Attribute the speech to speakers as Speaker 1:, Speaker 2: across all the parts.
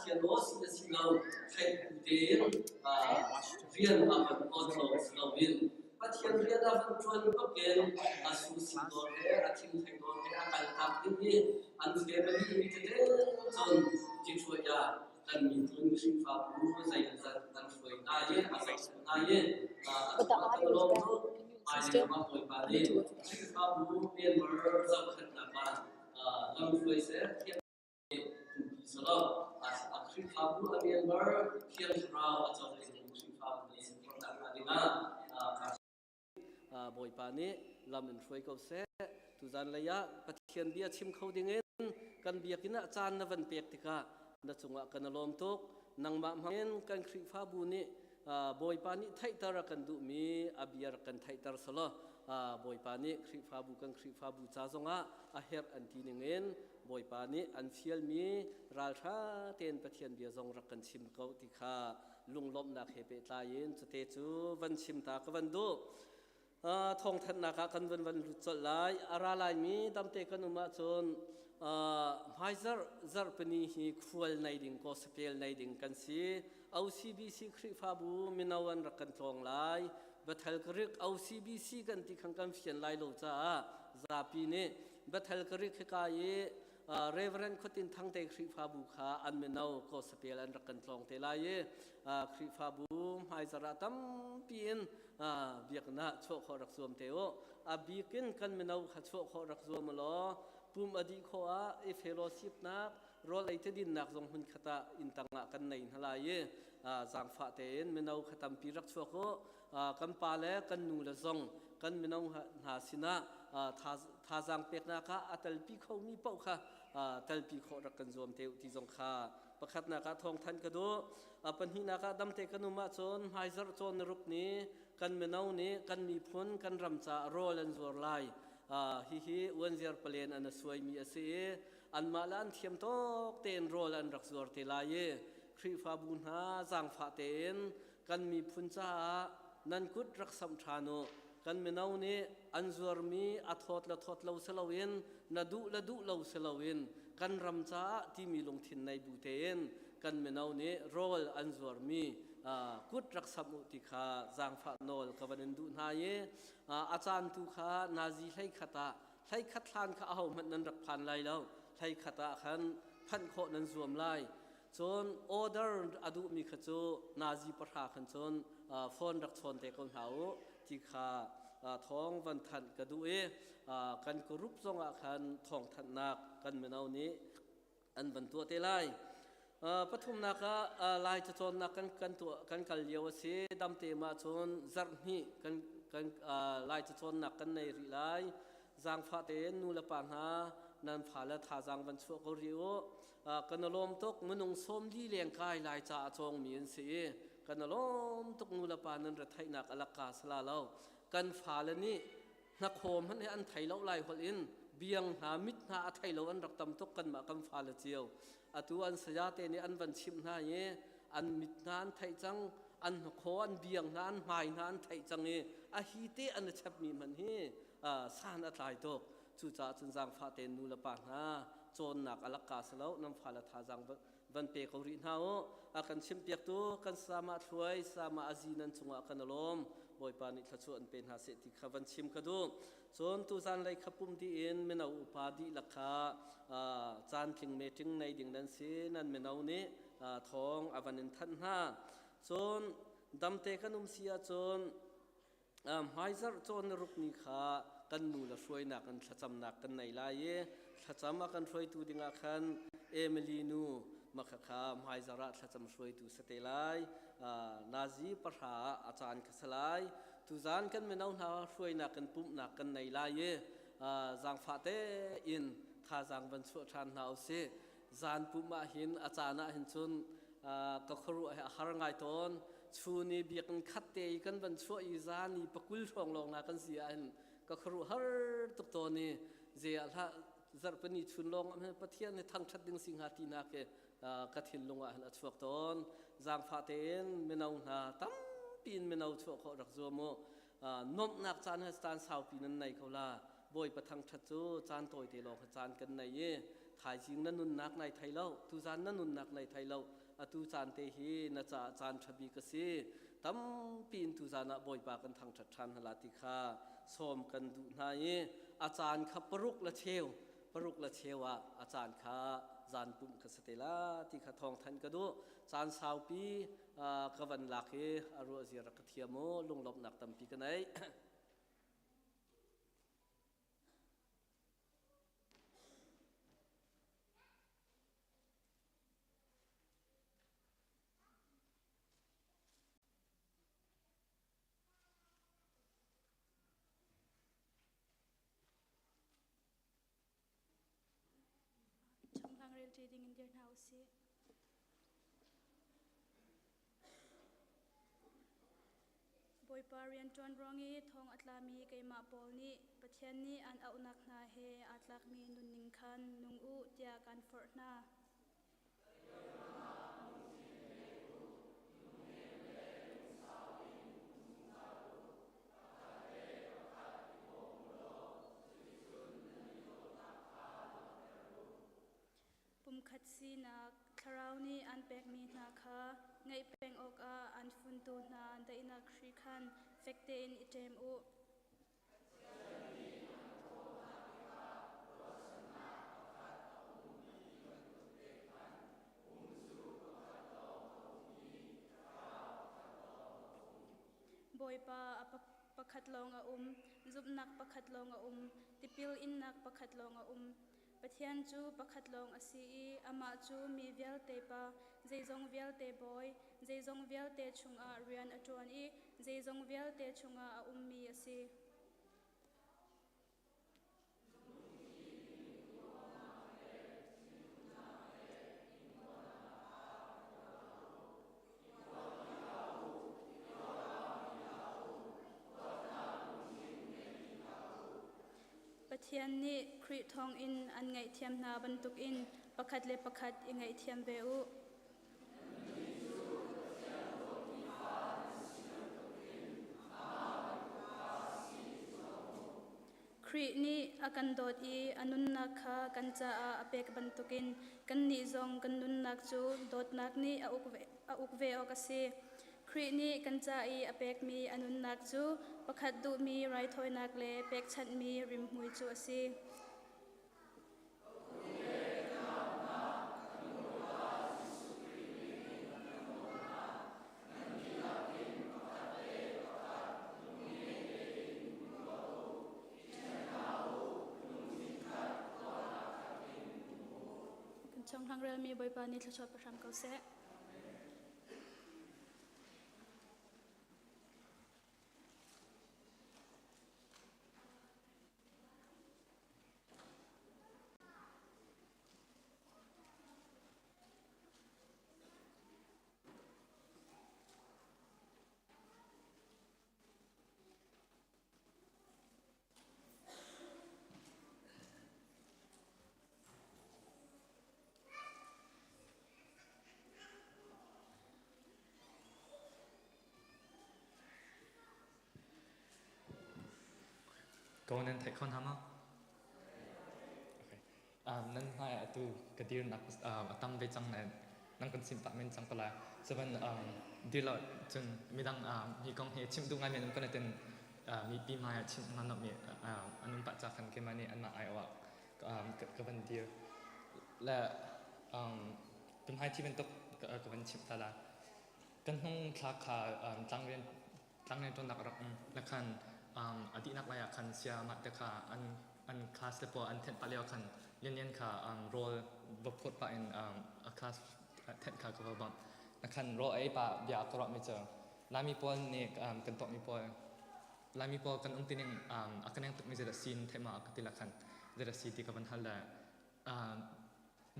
Speaker 1: Pathian aw si le si lo theih bu tein rian a van ouan lawng si loin Pathian rian a van ṭuan bakin a susi dawr he a thingthei dawr he a kaltak ding i an family mi tete cun Detroit ah kan miphun Khrihfabu zeizat an hruai hna i a zohkhenh hna i a
Speaker 2: But the
Speaker 1: cungah kan
Speaker 2: audio is
Speaker 1: lawm
Speaker 2: bad.
Speaker 1: tuk.
Speaker 2: Can you
Speaker 1: Hmailei
Speaker 2: still?
Speaker 1: ram ah Bawipa nih Khrihfabu member zohkhenhnak ah lamhruai seh tiah tumpi selaw a Khrihfabu a member Thiang Thlarau a co ding Khrihfabu nan si khawh nakhnga dingah Bawipa nih lam in hruai ko seh. Tuzan lei ah Pathian bia chim kho dingin kan biakinn ah caan na van pek tikah na cungah kan lawm tuk. Nangmah hmangin kan Khrihfabu nih Bawipa nih theihter a kan duhmi a bia rak kan theihter selaw Bawipa nih Khrihfabu kan Khrihfabu ca zongah a herh an ti ningin Bawipa nih an fialmi ralṭha tein Pathian bia zong rak kan chim ko ti kha lunglawmhnak he pehtlai in cute cu van chim ta ka van duh. Thawngthanhnak ah kan van van lut colh lai. A ra laimi damte kan um ahcun hmaizarh zarhpini hi khual nei ding gospel nei ding kan si. OCBC Khrihfabu mino an rak kan tlawng lai. Bethel Greek OCBC kan ti khang kan fian lai lo caah zapi nih Bethel Greek hika i Reverend Khuatin Thangte Khrihfabu kha an mino gospel an rak kan tlawng te lai i Khrihfabu hmaizarh ah tampi in biaknak chuah khawh rak zuam te u. A bikin kan mino kha chuah khawh rak zuam law pum a dih khawh ah i fellowship nak rawl ei te dinnak zong hmun khat ah inn tang ah kan nei hna lai i zaangfah tein mino kha tampi rak chuak u. Kan pa le kan nu le zong kan mino hna sinah thazaang peknak ah a telpi khomi paoh kha telpi khawh rak kan zuam te u ti zong kha pakhatnak ah thawngthanh ka duh. Pahnihnak ah damte kan um ahcun hmaizarh cawn ruk ni kan mino nih kan miphun kan ram caah rawl an zuar lai. Hihi uanziar palen an a suaimi a si i anmah le an thiam tawk tein rawl an rak zuar te lai i Khrihfabu hna zaangfah tein kan miphun caah nan kut rak samh ṭhan u. Kan mino nih an zuarmi a thawt le thawt lo si loin na duh le duh lo si loin kan ram caah timi lungthin nei bu tein kan mino nih rawl an zuarmi kut rak samh u ti kha zaangfah nawl ka van in duh hna i a caan tu kha nazi hlei khat ah hlei khat hlan kha ahohmanh nan rak phan lai lo hlei khat ah khan phanh khawh nan zuam lai. Cun order a duhmi kha cu nazi pahra khan cun phone rak chawn te ko hna u ti kha thawng van thanh ka duh i kan group zongah khan thawng thanhnak kan mino nih an van tuah te lai. Pathumnak ah Lai cacawnnak kan kan tuah kan kal lio a si. Damte ma cun zarh hnih kan kan Lai cacawnnak kan nei rih lai. Zaangfah tein nu le pa hna nan fale thazaang van chuah ko rih u. Kan i lawm tuk. Minung 40 leng kai lai ca a cawngmi an si i kan i lawm tuk. Nu le pa nan retheihnak a lakka sala lo. Kan fale nih hnakhaw hmanh hi an thei lo. Lai holh in biang hna mit hna a thei lo an rak tam tuk kanmah kan fale cio. Atu an sayate nih an van chimh hna i an mit hna an theih cang, an hnakhaw, an biang hna, an hmai hna an theih cang i a hi te an i chepmi hmanh hi san a tlai tuk. Cucaah cun zaangfah tein nu le pa hna, cawnnak a lakka si lo, nan fale thazaang van pe ko rih hna u. A kan chimpiaktu kan sama thluai sama azi nan cungah kan lawm. Bawipa nih thluachuah an pe hna seh ti kha van chim ka duh. Cun tuzan lei kha pum dih in mino upa dihlak kha caan tling meeting nei ding nan si. Nan mino nih thawng a van in thanh hna. Cun damte kan um si ahcun hmaizarh cawn ruk ni kha kan nu le hruainak in thlacamnak kan nei lai i thlacam a kan hruaitu dingah khan Emily nu makha kha hmaizarh ah thlacam hruaitu si te lai. Nazi 10 ah a caan kha si lai. Tuzan kan mino hna hruainak in pumhnak kan nei lai i zaangfah tein thazaang van chuah ṭhan hna usih. Zan pumh ah hin a caan ah hin cun ka khuaruah he a har ngai tawn. Chun i biakinn khat te i kan van chuah i zan i 20 hrawng lawng na kan si ah hin ka khuaruah har tuk tawn i ze ah hlah zarhpini chun lawng ah Pathian hi thangṭhat ding si hnga ti nak hi ka thinlung ah hin a chuak tawn. Zaangfah tein mino hna tampi in mino chuah khawh rak zuam u. Nuamhnak caan he caan saupi nan nei ko la. Bawipa thangṭhat cu caan tawite lawng kha caan kan nei i Thaizing na nunnak nai thei lo, tuzan na nunnak nai thei lo. Atu caan te hi na caah caan ṭha bik a si. Tampi in tuzan ah Bawipa kan thangṭhat ṭhan hna la ti kha sawm kan duh hna i a caan kha paruk le cheu paruk le cheu ah a caan kha zan pumh ka si te la ti kha thawng thanh ka duh. Caan saupi ka van lak i a ruah zia rak ka thiam u lunglawmhnak tampi ka nei.
Speaker 2: Chunghlang relṭi ding in dir hna usih. Bawipa rianṭuan ruang i thong a tlami keimah Paul nih Pathian nih aan auhnak hna he aa tlakmi nunning khan nung u tiah kaan forh hna. Pumkhat sinak thlarau nih aan pekmi hna kha ngaih peng awkah aan funtu hna daihnak hri khan fek tein i ṭem u. Bawipa a pakhat lawng a um, zumhnak pakhat lawng a um, tipil innak pakhat lawng a um. Pathian cu pakhat lawng a si i amah cu mi vialte Pa, zeizong vialte Bawi, zeizong vialte chungah rian a ṭuan i zeizong vialte chungah a ummi a si. Pathian nih Khrih thawngin an ngaihthiam hna bantukin pakhat le pakhat i ngaihthiam ve u. Khrih nih a kan dawt i a nunnak kha kan caah a pek bantukin kannih zong kan nunnak cu dawtnak nih a uk ve awk a si. Khrih nih kan ca i a pekmi a nunnak cu pakhat duhmi raithawinak le pekchanhmi rimhmui cu a si. Kan chonghlang relmi Bawipa nih thluachuah pe hram ko seh.
Speaker 3: Ko nan theih kho hna maw? Okay. Nan hmai ah atu ka dirnak a tam ve cang nain nan kan chim tak men cang ko lai. Cuban dir lo cun midang hi kong hi chim duh ngai men um kan ten mipi hmai ah chim ngan mi an um pah ca khan keimah nih anmah ai awah ka van dir. Le tumhai thi bantuk ka van chim ta la. Kan hnung thla kha tlangrian tlangrian ṭuannak a rak um. Le khan a dihnak lai ah khan sia mah te kha an an class le pawl an thenh pah lio khan Lian Lian kha rawl va phawt pah in a class thenh kha ka va bawmh. Na khan rawl ei pah bia ka ruahmi cu Laimi pawl nih kan tuahmi pawl Laimi pawl kan um tining a ka neng tukmi zeidah sin theih ma ka ti la khan zeidah si ti ka van hal le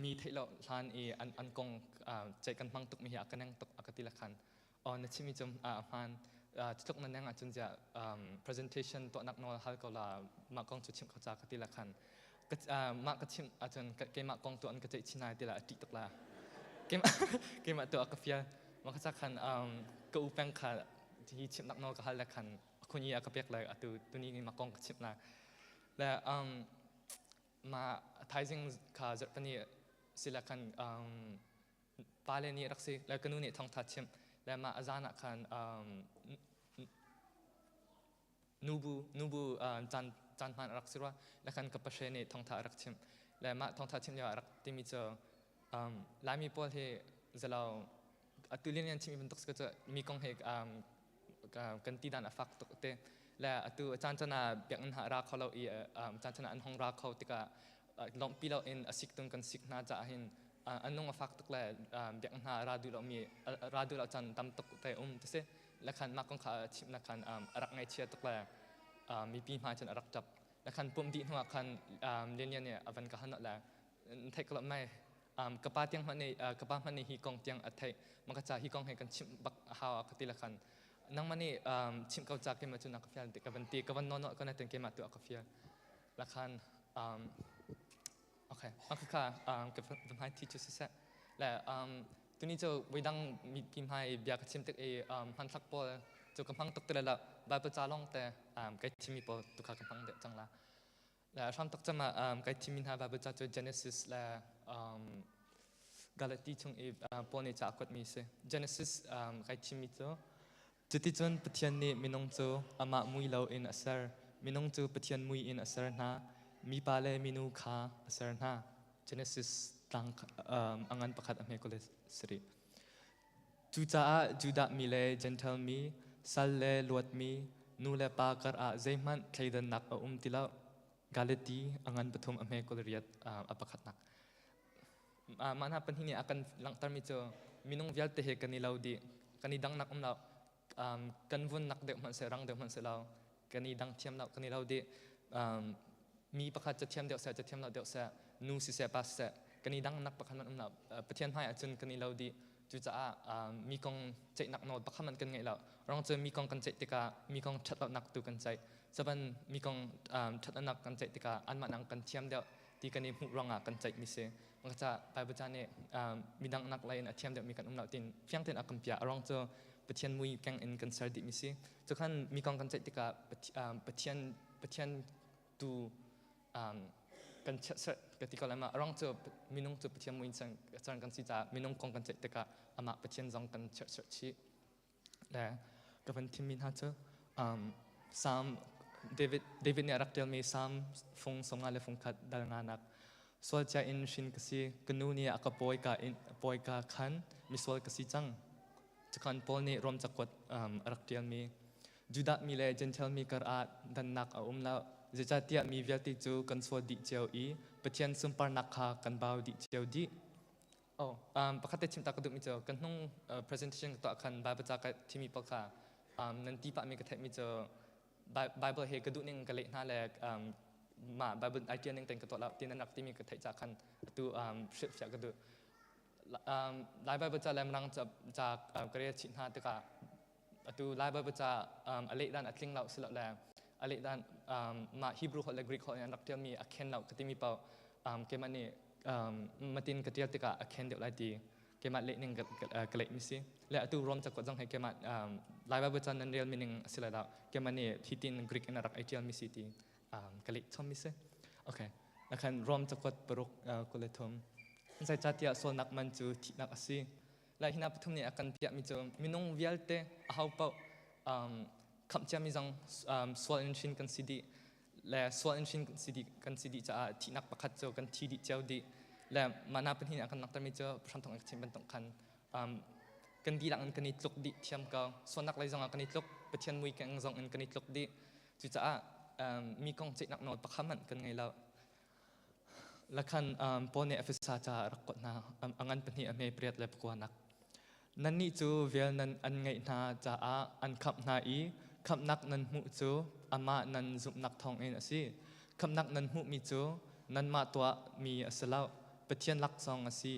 Speaker 3: mi theih lo hlan i an an kong ceih kan hmang tukmi hi a ka neng tuk a ka ti la khan Oh, na chimmi cu a hmaan. Cutluk na neng ahcun ziah presentation tuahnak nawl hal ko la mah kong cu chimh kho ca ka ti la khan. Mah ka chimh ahcun keimah kong tu an ka ceih chin lai ti la a ṭih tuk la. Keimah tu a ka fial. Mah ka ca khan ka u peng kha hi chimhnak nawl ka hal le khan a khun i a ka pek le atu tuni mah kong ka chimh la. Le. Ma thaizing kha zarhpini sila khan pale nih rak si le ka nu nih thawngtha chim le mah a zan ah khan nubu nubu caan caan hmaan a rak si rua le khan ka pashe nih thawngtha a rak chim le mah thawngtha chim lio ah rak timi cu Laimi pawl hi zalo atu lian lian chim bantuk cu mi kong he kan ti dan a fak tuk te le atu caan caan ah biakinn ha ra kho lo i caan caan ah an hong ra kho tikah lawmhpi lo in a sik tung kan sik hna caah hin an lung a fak tuk le biakinn hna ra duh lo mi ra duh lo caan tam tuk te um ti si le khan mah kong kha chimh na khan a rak ngaihchia tuk le mipi hmai cun a rak ṭap le khan pumh dih hnuah khan Lian Lian nih a van ka han le theih ko mai ka pa tiang hmanh nih ka pa hmanh nih hi kong tiang a theih maka ca hi kong he kan chimh bak hau ka ti le khan nangmah nih chimh ko ca keimah cu na ka fial ka van ti ka van nawn ka na ten keimah tu a ka fial la khan okay maka kha ka van hai thi chu siseh le tuni cu voidang mi pi hmai bia ka chim tik i hmanthlak pawl cu ka hmang tuk ti la Bible ca lawng te kai thimi pawl tu kha ka hmang deuh cang la le hram tak cama kai thimi hna Bible ca cu Genesis le Galati chung i Paul nih ca a kuatmi si Genesis kai thimi cu cuticun Pathian nih minung cu amah mui lo in a ser minung cu Pathian mui in a ser hna mipa le minu kha a ser hna Genesis tlang a ngan pakhat a hme kule sarih. Cucaah Judah mi le Jentail mi, sal le luatmi, nu le pa kar ah zeihmanh thleidannak a um ti lo. Galati a ngan pathum a hme kul riat a pakhatnak. Mah hna pahnih nih a kan langhtermi cu minung vialte he kan i lo dih, kan i dangnak um lo, kan vunnak deuh hmanh seh, rang deuh hmanh seh lo, kan i dang thiam lo, kan i lo dih. Mi pakhat cathiam deuh seh, cathiam lo deuh seh, nu siseh, pa siseh, kan i dangnak pakhat hmanh um lo. Pathian hmai ahcun kan i lo dih. Cucaah mi kong ceihnak nawl pakhat hmanh kan ngei lo. Rang cu mi kong kan ceih tikah mi kong ṭhat lonak tu kan ceih. Saban mi kong ṭhat lonak kan ceih tikah anmah nang kan thiam deuh ti kan i hmuh ruangah kan ceih mi si. Maka Bible ca nih midang nak lei in a thiam deuhmi kan um lo tin fiang tein a kan piah. A ruang cu Pathian mui keng in kan ser dih mi si. Cukhan mi kong kan ceih tikah Pathian Pathian tu kan chiatserh ka ti ko lai ma. A ruang cu minung cu Pathian mui in ser kan si caah minung kong kan ceih tikah amah Pathian zong kan chiatserh chih. Le ka van thimmi hna cu Psalm David David nih a rak ṭialmi Psalm fung 50 le fung khat dal nganak sual cia in hrin ka si ka nu nih a ka pawi ka in pawi ka khan misual ka si cang cukhan Paul nih Rom cakuat a rak ṭialmi Judah mi le Gentile mi kar ah dannak a um lo zeicahtiah mi vialte cu kan sual dih cio i Pathian sunparnak kha kan bau dih cio dih Oh, pakhat te chim ta ka duhmi cu kan hnung presentation ka tuah khan Bible ca ka thimi pawl kha nan ti pahmi ka theihmi cu Bible he ka duh ning ka leh hna le mah Bible idea ning ten ka tuah lo ti nan rak timi ka theih ca khan atu hrilhfiah ka duh. Lai Bible ca le Mirang ca ka rel chih hna tikah atu Lai Bible ca a leh dan a tling lo si lo le a leh dan mah Hebrew holh le Greek holh in an rak ṭialmi a khen lo ka timi paoh keimah nih matin ka ṭial tikah a khen deuh lai ti keimah leh ning ka leh mi si le atu Rom cakuat zong he keimah Lai Bible ca nan rel mi ning a si lai lo keimah nih hitin Greek in a rak ai ṭial mi si ti ka leh chom mi si okay khan Rom cakuat paruk 23 zeicahtiah sualnak man cu thihnak a si Lai hina pathum nih a kan piahmi cu minung vialte aho paoh khamh ciami zong sual in hrin kan si dih le sual in hrin kan si dih caah thihnak pakhat cu kan thi dih cio dih le mah na pahnih nih a kan langhtermi cu hramthawk in ka chim bantuk khan kan dihlak in kan i tluk dih thiam ko sualnak lei zongah kan i tluk Pathian mui keng zong in kan i tluk dih cucaah mi kong ceihnak nawl pakhat hmanh kan ngei lo Lakhan Paul nih Efesa ca a rak kuat hna. A ngan pahnih a hme pariat le pakuanak. Nannih cu vel nan an ngeih hna caah an khamh hna i khamhnak nan hmuh cu amah nan zumhnak thawngin a si. Khamhnak nan hmuhmi cu nanmah tuahmi a si lo, Pathian laksawng a si.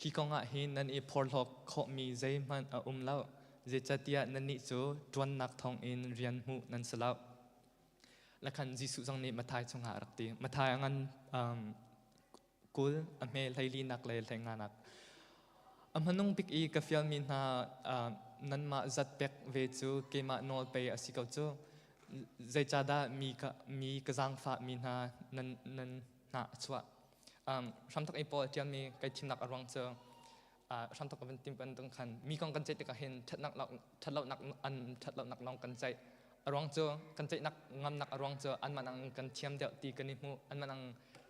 Speaker 3: Hi kongah hin nan i phorhlawk khawhmi zeihmanh a um lo, zeicahtiah nannih cu ṭuannak thawngin rian hmuh nan si lo. Lakhan Jesuh zong nih Matthai chungah a rak ti. Matthai a ngan 20 a hme 14nak le 15nak. A hmanung bik i ka fialmi hna nanmah zat pek ve cu keimah nawl pei a si ko cu. Zeicahdah mi ka, mi ka zaangfah mi hna nan, nan hna. Hnah a chuah. Hramthok i Paul a ṭialmi kai thimnak a ruang cu hramthok ka van tim bantuk khan mi kong kan ceih tikah hin ṭhatnak ṭhatlonak an ṭhatlonak lawng kan ceih. A ruang cu kan ceihnak ngamnak a ruang cu anmah nang kan thiam deuh ti kan i hmuh, anmah nang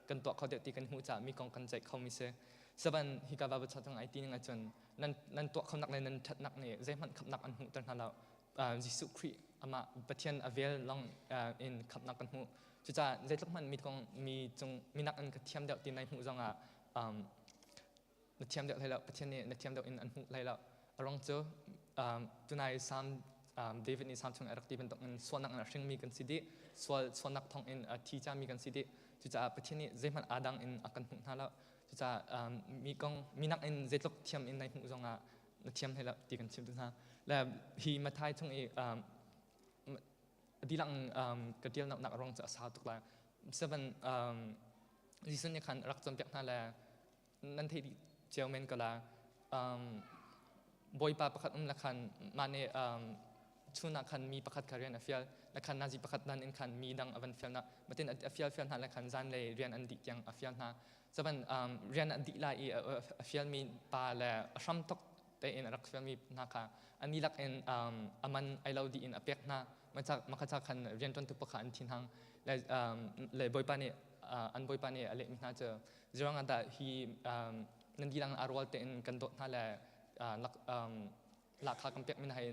Speaker 3: kan tuah kho deuh ti kan hmuh caah mi kong kan ceih khomi si. Seven hika Bible cha chung ai ti ning ahcun nan nan tuah khonak le nan ṭhatnak nih zeihmanh khamhnak an hmuhter hna lo. Jesuh Khrih amah Pathian a vel lawng in khamhnak kan hmuh. Cucaah zeitluk hmanh mi kong mi cung minak in ka thiam deuh ti nai hmuh zongah na thiam deuh hlei lo. Pathian nih na thiam deuh in an hmuh hlei lo. A ruang cu tunai Psalm David nih Psalm chung a rak ti bantuk in sualnak in a hringmi kan si dih. Sual sualnak thawng in a thi cami kan si dih. Cucaah Pathian nih zeihmanh aa dang in a kan hmuh hna lo. Cucaah mi kong minak in zeitluk thiam in nai hmuh zongah na thiam hlei lo ti kan chim tu hna. Le hi Matthai chung i dilang ka ṭial nak ruang cu a sau tuk lai. Seven Jesuh nih khan rak cawnpiak hna le nan theih dih cio men ko la. Bawipa pakhat um le khan mah nih chun ah khan mi pakhat kha rian a fial le khan nazi pakhat dan in khan mi dang a van fial na matin a fial fial hna le khan zan lei rian an dih tiang a fial hna. Zavan rian an dih lai i a fialmi pa le a hram tok tein a rak fialmi hna kha an dihlak in a man ai lo dih in a pek hna. Makha khan rianṭuantu pakha an thin hang le le bawipa nih an bawipa nih a lehmi hna cu zeruang ah dah hi nan dihlak a rual tein kan dawt hna le lahkhah kan pekmi hna hi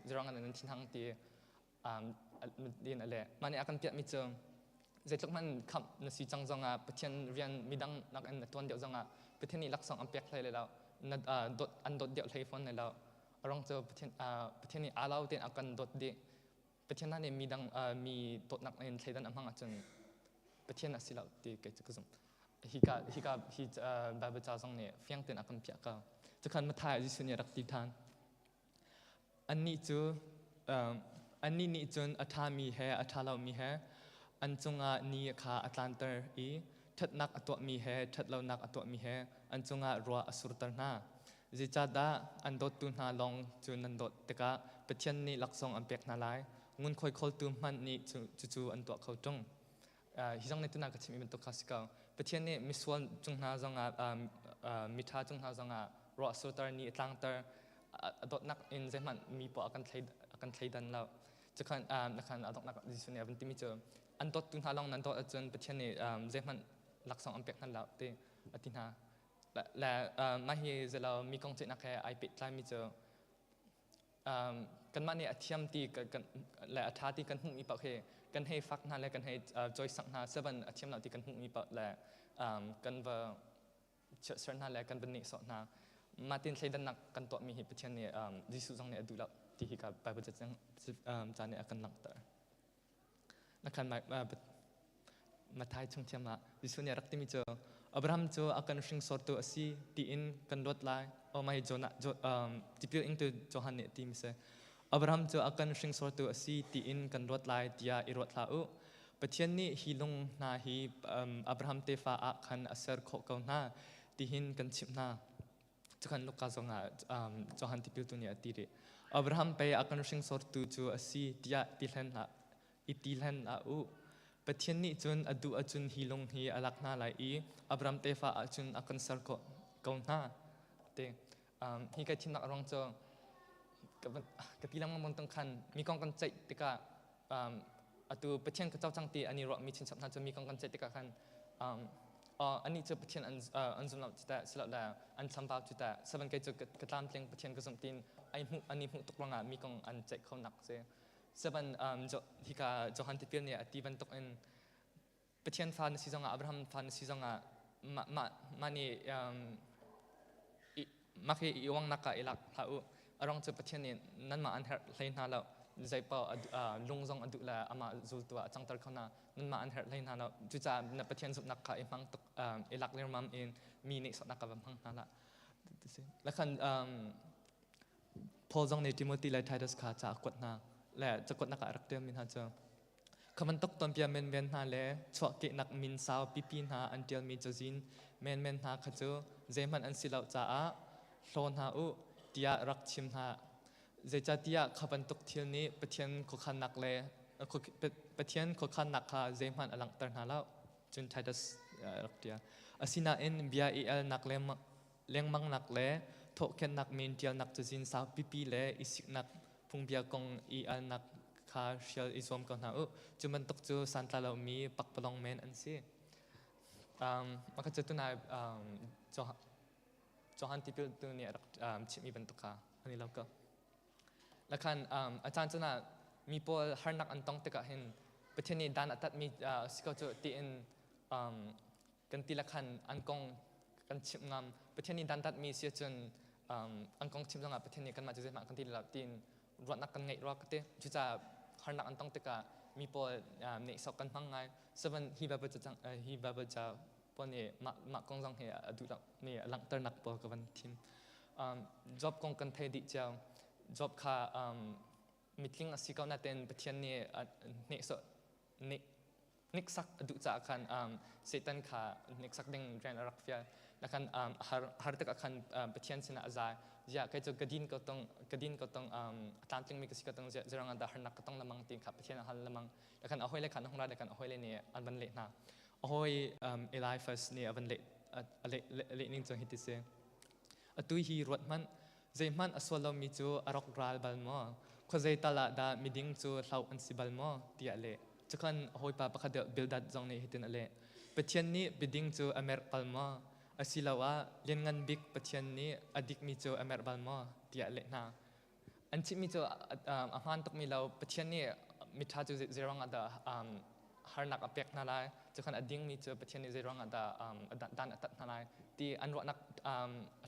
Speaker 3: zeruang ah nan thin hang ti din a leh. Mah nih a kan piahmi cu zeitluk hmanh khamh na si cang zongah Pathian rian midang nakin na tuan deuh zongah Pathian nih laksawng an pek hlei lo na dawt an dawt deuh hlei fawn lo. A ruang cu Pathian Pathian nih aa lo tein a kan dawt dih. Pathian nih midang mi dawtnak in thleidan a hmang ahcun Pathian a si lo ti kei cu ka zumh. Hika hika hi Bible ca zong nih fiang tein a kan piah ko. Cukhan Matthai Jesuh nih a rak ti than. Annih cu annih nih cun a ṭhami he a ṭha lomi he an cungah ni kha a tlanter i ṭhatnak a tuahmi he ṭhatlonak a tuahmi he an cungah ruah a surter hna. Zeicahdah an dawttu hna lawng cu nan dawt tikah Pathian nih laksawng an pek hna lai? Ngunkhuai khawltu hmanh nih cucu an tuah kho ṭung. Hi zong nih tunak ka chimmi bantuk kha si ko. Pathian nih misual cung hna zongah miṭha cung hna zongah ruah surter ni a tlangter a dawtnak in zeihmanh mi poah a kan thleidan lo. Cukhan nakhan a donghnak Jesuh nih a van timi cu an dawttu hna lawng nan dawt ahcun Pathian nih zeihmanh laksawng an pek hna lo ti a ti hna. Le mah hi zelo mi kong ceihnak he ai pehtlaimi cu kanmah nih a thiam ti le a ṭha ti kan hmuhmi paoh hi kan hei fak hna le kan hei cawisak hna seven a thiam lo ti kan hmuhmi paoh le kan va chiatser hna le kan va nehsawh hna mah tin thleidannak kan tuahmi hi Pathian nih Jesuh zong nih a duh lo ti hi ka Bible ca nih a kan langhter. Na khan Matthai chung thiam ah Jesuh nih a rak timi cu Abraham cu a kan hringsortu a si tiin kan ruat lai. Oh my Jonah tipil ingtu Johan nih a ti mi si. Abraham cu a kan hringsortu a si tiin kan ruat lai tiah i ruat hlah u. Pathian nih hi lung hna hi Abraham tefa ah khan a ser khawh ko hna tihin kan chimh hna. Cukhan Luka zongah Johan tipiltu nih a ti rih. Abraham pei a kan hringsortu cu a si tiah ti hlen hlah i ti hlen hlah u. Pathian nih cun a duh ahcun hi lung hi a lak hna lai i Abraham tefa ahcun a kan ser khawh ko hna. Ti. Hi kai thimnak a ruang cu ka ti lengmang bantuk khan mi kong kan ceih tikah atu Pathian ka cocang ti an i ruahmi chinchap hna cu mi kong kan ceih tikah khan anih cu Pathian an zum lo cu teh silole an chambau cu teh seven kei cu ka tlamtling Pathian ka zumh tin ai hmuh an i hmuh tuk ruangah mi kong an ceih kho nak si seven hika Johan tipil nih a ti bantuk in Pathian fa na si zongah Abraham fa na si zongah mah mah mah nih mah hi i uangnak ah i lak hlah u. A ruang cu Pathian nih nanmah an herh hlei hna lo. Zeipaoh lung zong a duh le amah zultu ah a cangter kho hna. Nanmah an herh hlei hna lo. Cucaah na Pathian zumhnak kha i hmang tuk i lak lirmam in mi nih sawhnak ka va hmang hna lah. Lakhan Paul zong nih Timothy le Titus kha ca a kuat hna le cakuatnak ah a rak ṭialmi hna cu Kha bantuk tuanbia menmen hna le chuahkehnak min sau pipi hna an ṭialmi cazin menmen hna kha cu zeihmanh an si lo caah hlaw hna u tiah rak chim hna. Zeicahtiah kha bantuk thil nih Pathian khuakhannak le Pathian khuakhannak kha zeihmanh a langhter hna lo. Cun Titus rak ṭial. Asinain bia i alnak le lengmangnak le thawhkhenhnak min ṭialnak cazin saupipi le i siknak phungbia kong i alnak kha hrial i zuam ko hna u. Cu bantuk cu santlai lomi pakpalawng men an si. Mah cu tunai Johan tipil tu nih a rak chimhmi bantuk kha an i lo ko. Lakhan a caan caan ah mi pawl harnak an tong tikah hin Pathian nih dan a tatmi si ko cu tiin kan ti lakhan an kong kan chimh ngam. Pathian nih dan tatmi si ahcun an kong chim zongah Pathian nih kanmah cu zeihmah kan ti lo tiin ruahnak kan ngeih rua ka ti. Cucaah harnak an tong tikah mi pawl nehsawk kan hmang ngai. Seven hi Bible ca hi Bible ca pawl nih mah mah kong zong hi a duh nih a langhternak pawl ka van thim. Job kong kan thei dih cio. Job kha mitling a si ko nain Pathian nih nehsawh hneksak a duh caah khan Satan kha hneksak ding rian a rak fial. Na khan har har tikah khan Pathian sinah a zai. Ziah kei cu ka din ko tung ka din ko tung a tlamtlingmi ka si ko tung zeirang ah dah harnak ka tong lemang ti kha Pathian a hal lemang. Na khan a hawile khan a hung ra le khan a hawile nih an van leh hna. A hawi Eliphaz nih a van leh a leh leh ning cu hiti si. Atu hi ruat hmanh, zeihmanh a sual lomi cu a rawk ral bal maw? Khuazei tal ah dah miding cu hloh an si bal maw? tiah a leh. Cukhan a hawipa pakhat deuh Bildad zong nih hitin a leh. Pathian nih biading cu a merh bal maw? Asiloah Lianngan Bik Pathian nih a dikmi cu a merh bal maw? tiah a leh hna. An chimmi cu a hmaan tukmi lo. Pathian nih miṭha cu zeiruang ah dah harnak a pek hna lai? Cukhan a dingmi cu Pathian nih zeiruang ah dah dan a tat hna lai? Ti an ruahnak a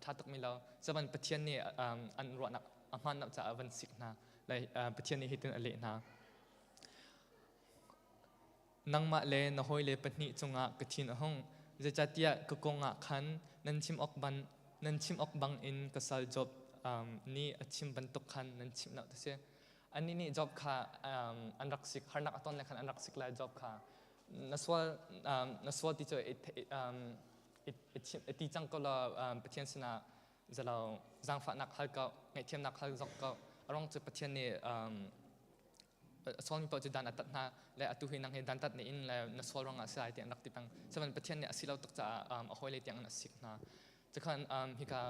Speaker 3: ṭha tukmi lo. Cuban Pathian nih an ruahnak a hmaan lo caah a van sik hna. Pathian nih hitin a leh hna. Nangmah le na hawile pahnih cungah ka thin a hung. Zeicahtiah ka kong ah khan nan chim awk ban nan chim awk bangin ka sal Job nih a chim bantuk khan nan chimh lo ti si. Annih nih Job kha an rak sik, harnak a ton le khan an rak sik lai Job kha. Na sual na sual ti cu i ti cang ko law Pathian sinah zalo zaangfahnak hal ko, ngaihthiamnak hal zok ko. A ruang cu Pathian nih sualmi paoh cu dan a tat hna le atu hi nang hi dantat na in le na sual ruangah a si lai tiah an rak ti peng. Sihmanhsehlaw Pathian nih a si lo tuk caah a hawile tiang in a sik hna. Cukhan hika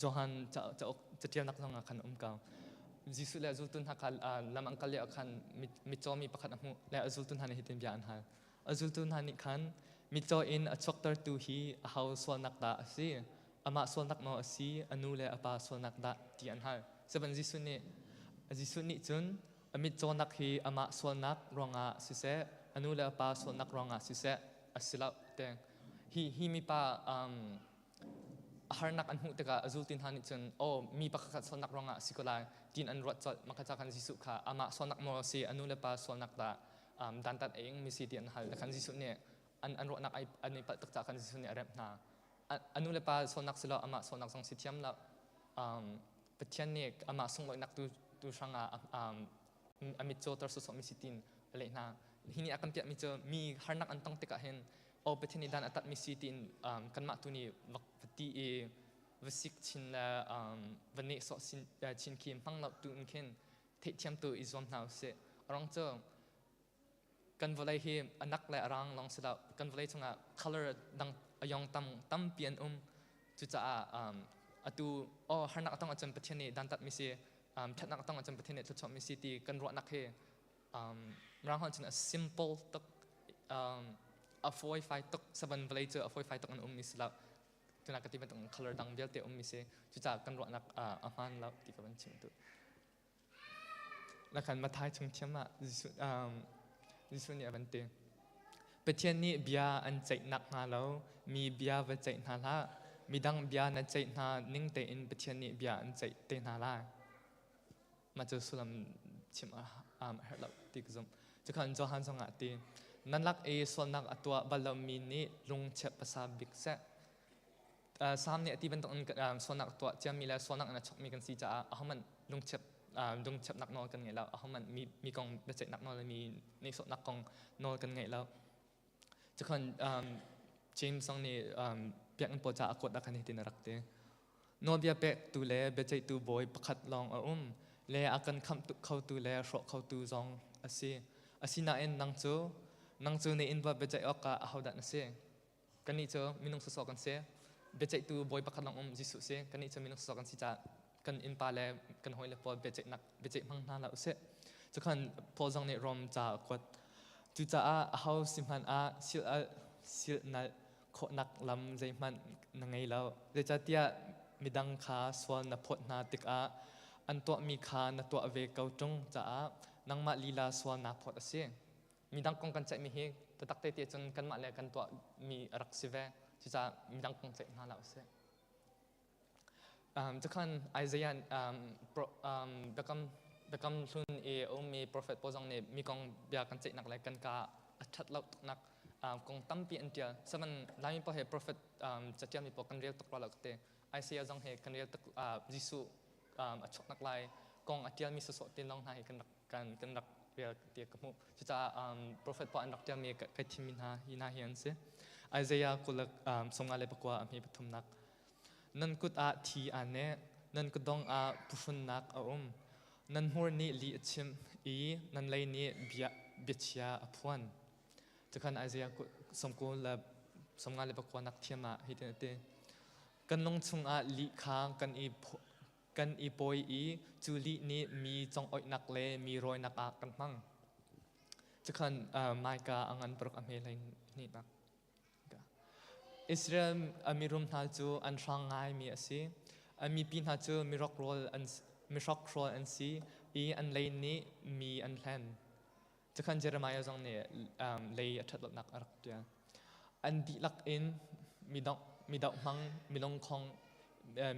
Speaker 3: Johan cauk catialnak zong ah khan um ko. Jesuh le zultu hna kha lam an kal lio ah khan mitcaw mi pakhat a hmuh le a zultu hna nih hitin bia an hal. A zultu hna nih khan mitcaw in a chuaktertu hi aho sualnak dah a si? Amah sualnak maw a si? A nu le a pa sualnak dah? ti an hal. Sihmanhsehlaw Jesuh nih cun a mitcawnak hi amah sualnak ruangah siseh, a nu le a pa sualnak ruangah siseh a si lo te. Hi mipa a harnak an hmuh tikah a zultu hna nih cun aw mi pakhat sualnak ruangah a si ko lai tiin an ruat colh. Mah kha khan Jesuh kha amah sualnak maw a si, a nu le pa sualnak dah dantat a ing mi si ti an hal. Khan Jesuh nih an ruahnak an i palh tuk caah khan Jesuh nih a remh hna. A nu le pa sualnak si lo, amah sualnak zong si thiam lo. Pathian nih amah sunglawihnak tu hrangah a mit cawter sawsawh mi si tiin a leh hna. Hi nih a kan piahmi cu mi harnak an tong tikah hin aw Pathian nih dan a tatmi si tiin kanmah tu nih va ti i va sik chin le va nehsawh chin khi hmang lo tu in khin theihthiam tu i zuam hna usih. A ruang cu kan vawlei hi a nak le a rang lawng si lo. Kan vawlei chungah color dang a yong tam tampi an um. Cucaah atu aw harnak a tong ahcun Pathian nih dantat mi si, ṭhatnak a tong ahcun Pathian nih thluachuah mi si ti kan ruahnak hi Mirang holh cun a simple tuk, a fawifai tuk. Saban vawlei cu a fawifai tuk an um mi si lo. Tuna ka ti bantuk color dang vialte um mi si. Cucaah kan ruahnak a hmaan lo ti ka van chim duh. Lakhan Mathai chung thiam ah Jesuh nih a van ti. Pathian nih bia an ceih nakhnga lo mi bia va ceih hna hlah. Midang bia na ceih hna ning tein Pathian nih bia an ceih te hna lai. Mah cu sullam chim a herh lo ti ka zumh. Cukhan Johan zong ah ti. Nan lak i sualnak a tuah bal lomi nih lungchep pasa bik seh. Salm nih a ti bantuk in sualnak tuah ciami le sualnak in a chokmi kan si caah ahohmanh lungchep lungchepnak nawl kan ngei lo. Ahohmanh mi kong biaceihnak nawl le mi nehsawhnak kong nawl kan ngei lo. Cukhan James zong nih biakinn pawl caah a kuat ah khan hitin a rak ti. Nawlbia pektu le biaceihtu bawi pakhat lawng a um le a kan khamh khotu le hrawh khotu zong a si. Asinain nang cu Nang cu na innpa biaceih awkah ahodah na si? Kannih cu minung sawsawh kan si. Biaceihtu bawi pakhat lawng um Jesuh si. Kannih cu minung sawsawh kan si caah kan innpa le kan hawile pawl biaceihnak biaceih hmang hna hlah usih. Cukhan Paul zong nih Rom ca a kuat. Cucaah aho si hmanh ah sil al silnalh khawhnak lam zeihmanh na ngei lo. Zeicahtiah midang kha sual na phawt hna tikah an tuahmi kha na tuah ve ko ṭung caah nangmah lila sual naa phawt a si. Midang kong kan ceihmi hi taktak te ti cun kanmah le kan tuahmi a rak si ve. Cucaah midang kong ceih hna hlah usih. Cukhan Isaiah biakam biakam hlun i a ummi profet pawl zong nih mi kong bia kan ceihnak le kan ka a ṭhat lo tuknak kong tampi an ṭial. Seven Laimi pawl he profet caṭialmi pawl kan rel tuk rua lo ka ti. Isaiah zong hi kan rel tuk Jesuh a chuaknak lai kong a ṭialmi sawsawh te lawng hna hi kan rak kan kan rak rel ti ka hmuh. Cucaah profet pawl an rak ṭialmi kai thimmi hna hi hna hi an si. Isaiah 24 a hme pathumnak. Nan kut ah thi aa neh, nan kutdong ah phuhrunnak a um. Nan hmur nih lih a chimh i nan lei nih bia biachia a phuan. Cukhan Isaiah 54 nak thiam ah hitin a ti. Kan lung chungah lih kha kan i pawi i cu lih nih mi congoihnak le mi rawinak ah kan hmang. Cukhan Micah a ngan paruk a hme hlei hnihnak. Israel a mirum hna cu an hrang ngaimi a si. A mipi hna cu mihrokhrol an si i an lei nih mi an hlen. Cukhan Jeremiah zong nih lei a ṭhat lonak a rak ṭial. An dihlak in midoh hmang, milungkhong,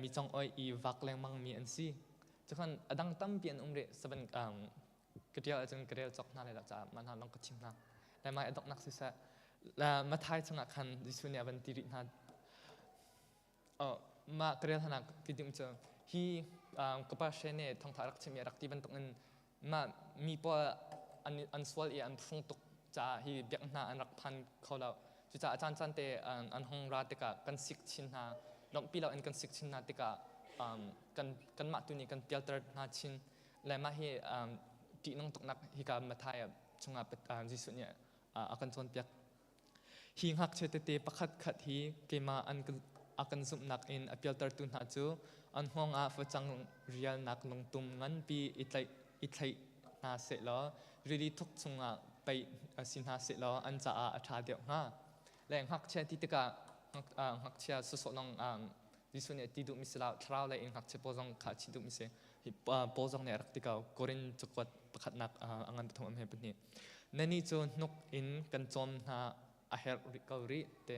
Speaker 3: mi congoih i vak lengmangmi an si. Cukhan a dang tampi an um rih. Seven ka ṭial ahcun ka rel cawk hna lai lo caah mah hna lawng ka chim hna. Le mai a donghnak siseh, Mathai chungah khan Jesuh nih a van ti rih hna. Oh, mah ka rel hna ti ding cu hi ka pa she nih thawngtha rak chim i rak ti bantukin mah mi pawl an sual i an hrung tuk caah hi biak hna an rak phan kho lo. Cucaah caan caan te an hung ra tikah kan sik chin hna, lawmhpi lo in kan sik chin hna tikah kan kanmah tu nih kan pialter hna chin. Le mah hi ṭihnung tuknak hika Matthai chungah Jesuh nih a kan cawnpiak. Hi ngakchia tete pakhat khat hi keimah an a kan zumhnak in a pialtertu hna cu an hngawng ah facang rialnak lungtum nganpi i tlaih i thlaih hna sehlaw rili thuk chungah paih si hna sehlaw an caah a ṭha deuh hnga. Le ngakchia ti tikah ngakchia sawsawh lawng Jesuh nih a ti duhmi si lo, thlarau lei in ngakchia pawl zong kha a chim duhmi si. Hi Paul zong nih a rak ti ko, Korin cakuat pakhatnak a ngan pathum am he pahnih. Nannih cu hnuk in kan cawm hna a herh rih ko rih te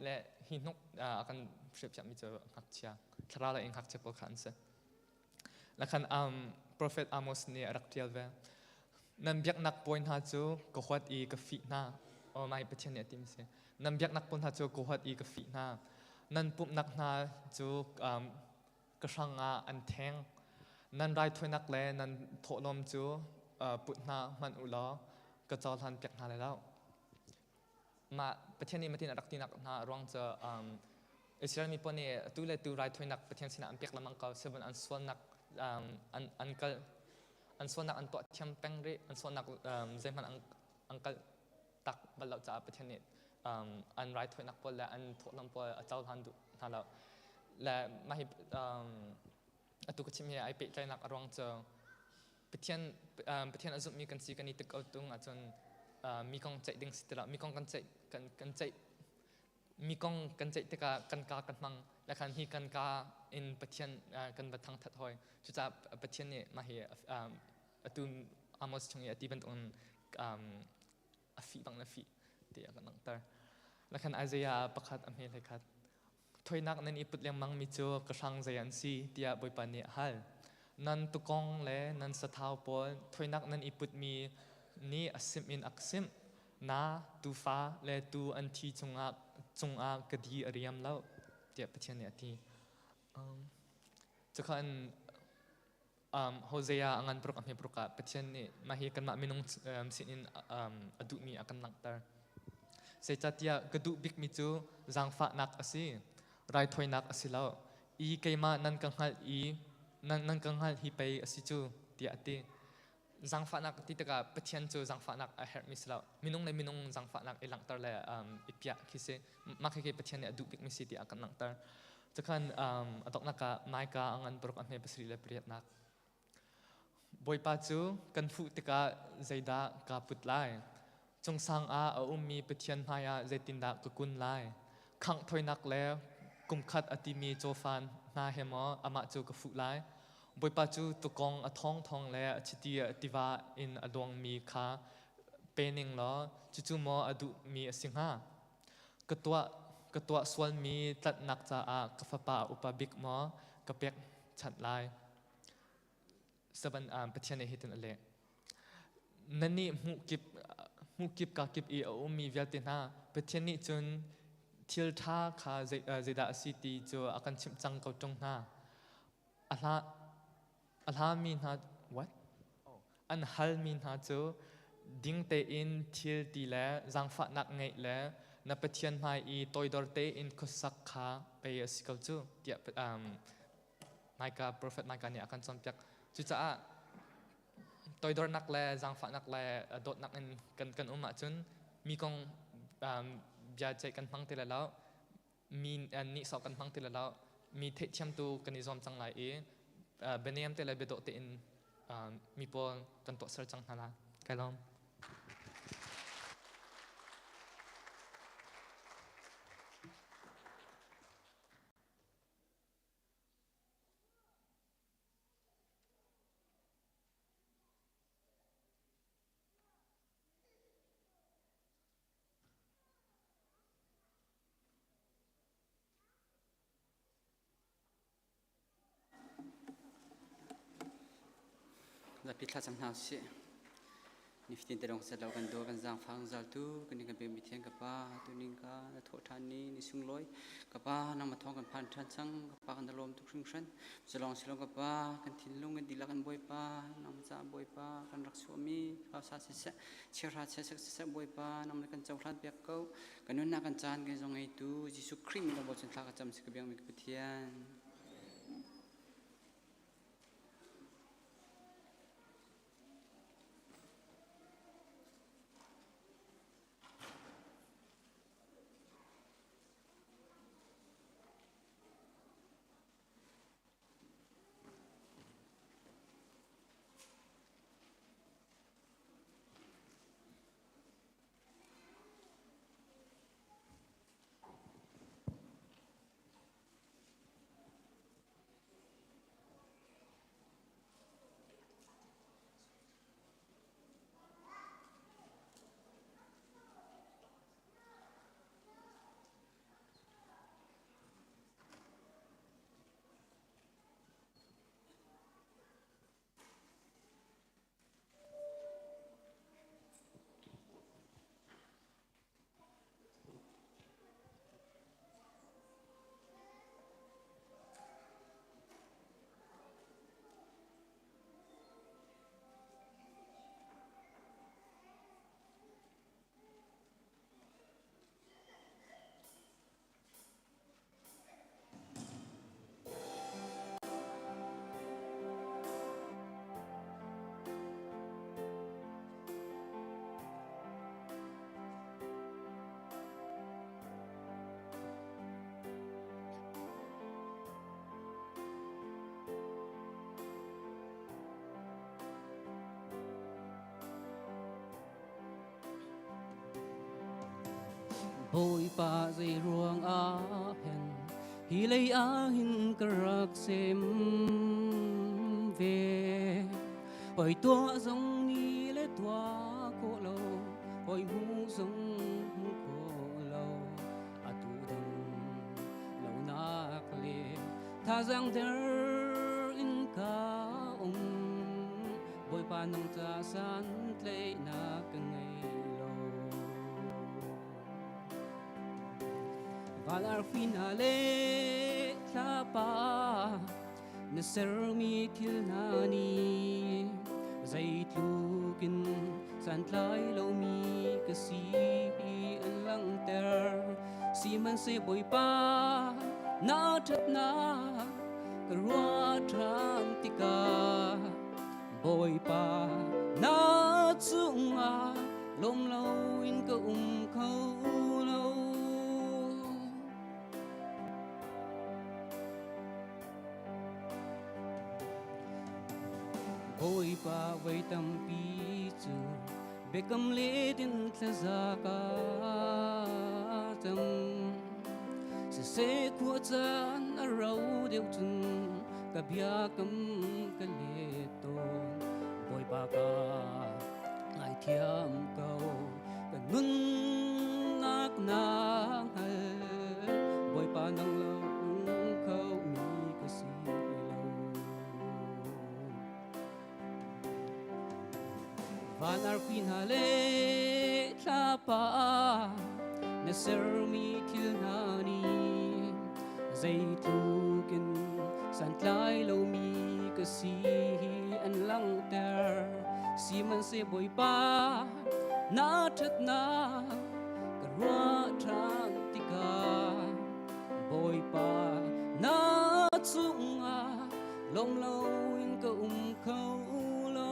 Speaker 3: le hi hnuk a kan hriapsiahmi cu ngakchia, thlarau lei in ngakchia pawl kha an si. Lakhan Prophet Amos nih a rak ṭial ve. Nan biaknak puai hna cu ka huat i ka fih hna. Oh my Pathian nih a timi si. Nan biaknak puai hna cu ka huat i ka fih hna. Nan pumhnak hna cu ka hrang ah an theng. Nan raithawinak le nan thawhlawm cu put hna hmanh u law ka cohlan piak hna lai lo. Mah Pathian nih matin a rak tinak hna ruang cu Israel mi pawl nih tu le tu raithawinak Pathian sinah an pek lengmang ko. Sihmanhsehlaw an sualnak an kal an sualnak an tuah thiam peng rih. An sualnak zeihmanh an kal tak bal lo caah Pathian nih an raithawinak pawl le an thawhlawm pawl a cohlan duh hna lo. Le mah hi atu ka chim hi ai pehtlaihnak a ruang cu Pathian Pathian a zumhmi kan si kan i tik ko tung ahcun mi kong ceih ding si ti lo. Mi kong kan ceih kan kan ceih mi kong kan ceih tikah kan ka kan hmang le khan hi kan ka in Pathian kan va thangthat hoi. Cucaah Pathian nih mah hi atu Amos chung i a ti bantukin a fih bang na fih ti a kan langhter. Le khan Isaiah pakhat a hme hlei khat. Thoinak nan i put lengmang mi cu ka hrang zei an si tiah Bawipa nih a hal. Nan tukong le nan sathau pawl thoinak nan i putmi nih a simh in a ka simh. Na tufa le tu an thi cungah ka di a riam lo tiah Pathian nih a ti. Cukhan Hosea a ngan paruk a hme paruk ah Pathian nih mah hi kanmah minung sinin a duhmi a kan langhter. Zeicahtiah ka duh bikmi cu zaangfahnak a si, raithawinak a si lo. I keimah nan ka hngalh i nan ka hngalh hi pei a si cu tiah a ti. Zangfahnak ti tikah Pathian cu zangfahnak a herhmi si lo. Minung le minung zangfahnak i langhter le i piah khi si. Mah khi Pathian nih a duh bikmi si ti a kan langhter. Cukhan a donghnak ah Micah a ngan paruk a hme pasarih le pariatnak. Bawipa cu kan fuh tikah zeidah kaa put lai? Cungsang ah a ummi Pathian hmaiah zeitindah ka kun lai? Khangh thawinak le kumkhat a timi cawfa hna he maw amah cu ka fuh lai? Bawipa cu tukong a thawngthawng le a chiti tiva in a luangmi kha pe ning law cucu maw a duhmi a si hnga? Ka tuah ka tuah sualmi tlanhnak caah ka fapa upa bik maw ka pekchanh lai? Seven Pathian nih hitin a leh. Nannih hmuh kip ka kip i a ummi vialte hna Pathian nih cun thil ṭha kha zeidah a si ti cu a kan chimh cang ko ṭung hna. A hlami hna what? An halmi hna cu ding tein thil ti le zaangfahnak ngeih le na Pathian hmai i toidor tein khuasak kha pei a si ko cu tiah Micah prophet Micah nih a kan cawnpiak. Cucaah toidornak le zaangfahnak le dawtnak in kan kan um ahcun mi kong bia ceih kan hmang ti lai lo mi nihsawh kan hmang ti lai lo mi theihthiamtu kan i zuam cang lai i bianem te le biadawh tein mi pawl kan tuahser cang hna lai. Kai lawm.
Speaker 4: Zapi thla cang hna usih. Nifatin te lawng set lo kan daw kan zaangfah zungzal tu kan in kan pekmi thiang ka pa tuning ka na thawh ṭhan ni ni sunglawi ka pa nangmah thawng kan phan ṭhan cang ka pa kan lawm tuk hringhran culong silong ka pa kan thinlung kan dihlak kan bawipa nangmah caah bawipa kan rak chuahmi hausa siseh chiahra chiasek siseh bawipa nangmah kan cohlan piak ko kan nunnak kan caan kan zong ngeitu Jesuh Khrih min lo cun thla ka cam si ka biakmi ka Pathian.
Speaker 1: Bawipa zei ruang ah hen hi lei ah hin ka rak sem ve Hoi tuah zong ni le tuah khawh lo hoi hmu zong hmu khawh lo atu dam lo nak le thazang der in ka um Bawipa nang ca san tleihnak ka ngei lo Van arfi hna le thlapa na sermi thil hna nih zeitluk in santlai lomi ka si an langhter sihmanhseh Bawipa na ṭhatnak ka ruah ṭhan tikah.
Speaker 4: Bawipa na cungah lawm loin ka um kho lo. Bawipa voi tampi cu biakam le din thlaza ka cam. Siseh khua caan a ro deuh cun ka biakam ka let tawn. Bawipa ka ngaithiam ko, ka nunnak na hngal. Bawipa nang lo kho mi ka si lo. Van arfi hna le thlapa na sermi thil hna nih zeitluk in santlai lomi ka si hi an langhter. Sihmanhseh Bawipa na ṭhatnak ka ruah ṭhan tikah Bawipa na cungah lawm loin ka um kho lo.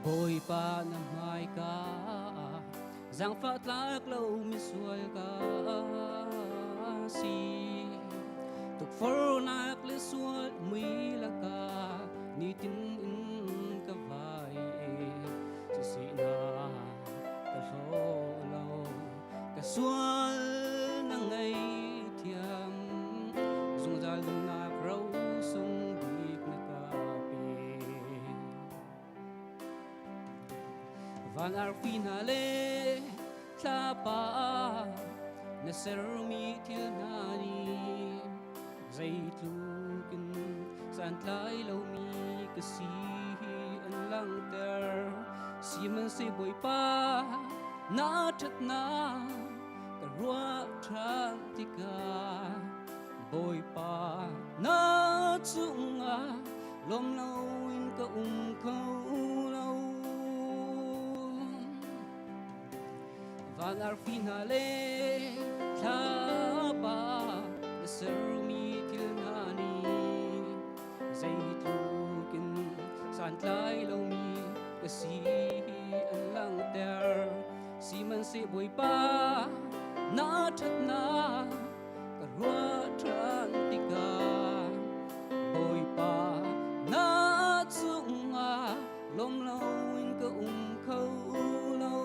Speaker 4: Bawipa na hmaika zaangfah tlak lo misual ka si tukforhnak le sual mui laka nitin in ka vai e sisihna ka hlaw lo ka sual na ngei thiam zungzal nunnak ro sung bik na ka pe. Van arfi hna le thlapa na sermi thil hna nih zeitluk in santlai lomi ka si hi an langhter. Sihmanhseh Bawipa na ṭhatnak ka ruah ṭhan tikah Bawipa na cungah lawm loin ka um kho lo. Van arfi hna le thlapa na sermi thil hna nih zeitluk in santlai lomi ka si hi an langhter. Sihmanhseh Bawipa na ṭhatnak ka ruah ṭhan tikah Bawipa na cungah lawm loin ka um kho lo.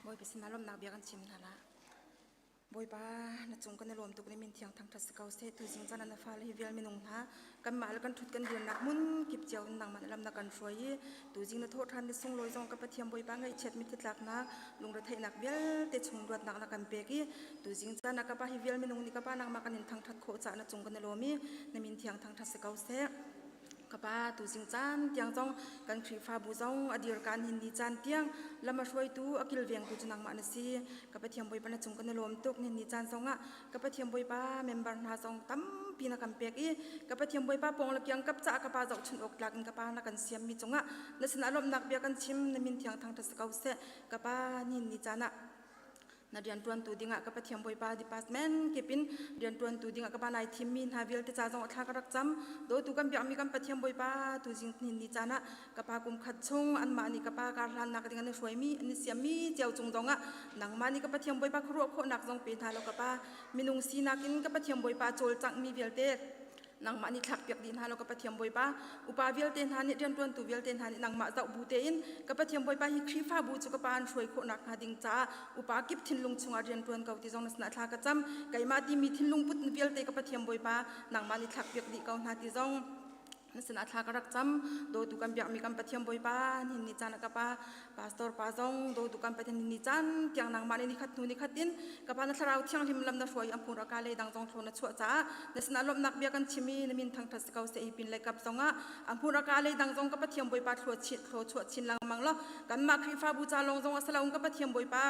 Speaker 5: Bawipa sinah lawmhnak bia kan chim hna la. Bawipa na cung kan i lawm tuk na min thiang thangṭhat si ko seh. Tuzing caan ah na fale hi vial minung hna kanmah le kan ṭhut kan dirnak hmun kip cio in nangmah na lam na kan hruai i tuzing na thawh ṭhan ni sunglawi zong ka Pathian Bawipa ngaihchiat mitthli tlaknak lungretheihnak vialte chung luatnak na kan pek i tuzing caan ah ka Pa hi vial minung nih ka Pa nangmah kan in thangṭhat khawh caah na cung kan i lawm i na min thiang thangṭhat si ko seh. Ka pa tuzing caan tiang zong kan Khrihfabu zong a dir kaan hin ni caan tiang lam a hruaitu a kilvengtu cu nangmah na si. Ka Pathian Bawipa na cung kan i lawm tuk. Nihin ni caan zongah ka Pathian Bawipa member hna zong tampi na kan pek i ka Pathian Bawipa pawng le kiang kap caah ka pa zohchunh awk tlak in ka pa na kan siammi cungah na sinah lawmhnak bia kan chim. Na min thiang thangṭhat si ko seh. Ka pa nihin ni caan ah na rianṭuantu dingah ka Pathian Bawipa department kip in rianṭuantu dingah ka pa nai thimmi hna vialte ca zong thla ka rak cam. Dawtu kan biakmi kan Pathian Bawipa tuzing hnin ni caan ah ka pa kum khat chung anmah nih ka pa kar hlannak ding an i hruaimi an i siammi cio cung zongah nangmah nih ka Pathian Bawipa khuaruah khawhnak zong pe hna law ka pa minung sinak in ka Pathian Bawipa cawlcanghmi vialte. Nangmah nih thlakpiak dih hna law ka Pathian Bawipa, upa vialte hna nih rianṭuantu vialte hna nih nangmah zoh bu tein ka Pathian Bawipa hi Khrihfabu cu ka pa an hruai khawh nakhnga ding caah upa kip thinlung chungah rianṭuan ko ti zong na sinah thla ka cam. Keimah timi thinlung put vialte ka Pathian Bawipa, nangmah nih thlakpiak dih ko hna ti zong na sinah thla ka rak cam. Dawtu kan biakmi kan Pathian Bawipa, nihin ni caan ah ka pa Pastor pa zong dawtu kan Pathian ni caan tiang nangmah nih nikhat hnu nikhat in ka pa na thlarau thianghlim lam na hruai am phung raka le dang zong thlo na chuah caah na sinah lawmhnak bia kan chim i na min thangthat si ko seh i pin le kap zongah am phung raka le dang zong ka Pathian Bawipa thlua chin thlo chuah chin lengmang law kanmah Khrihfabu ca lawng zong a si lo ka Pathian Bawipa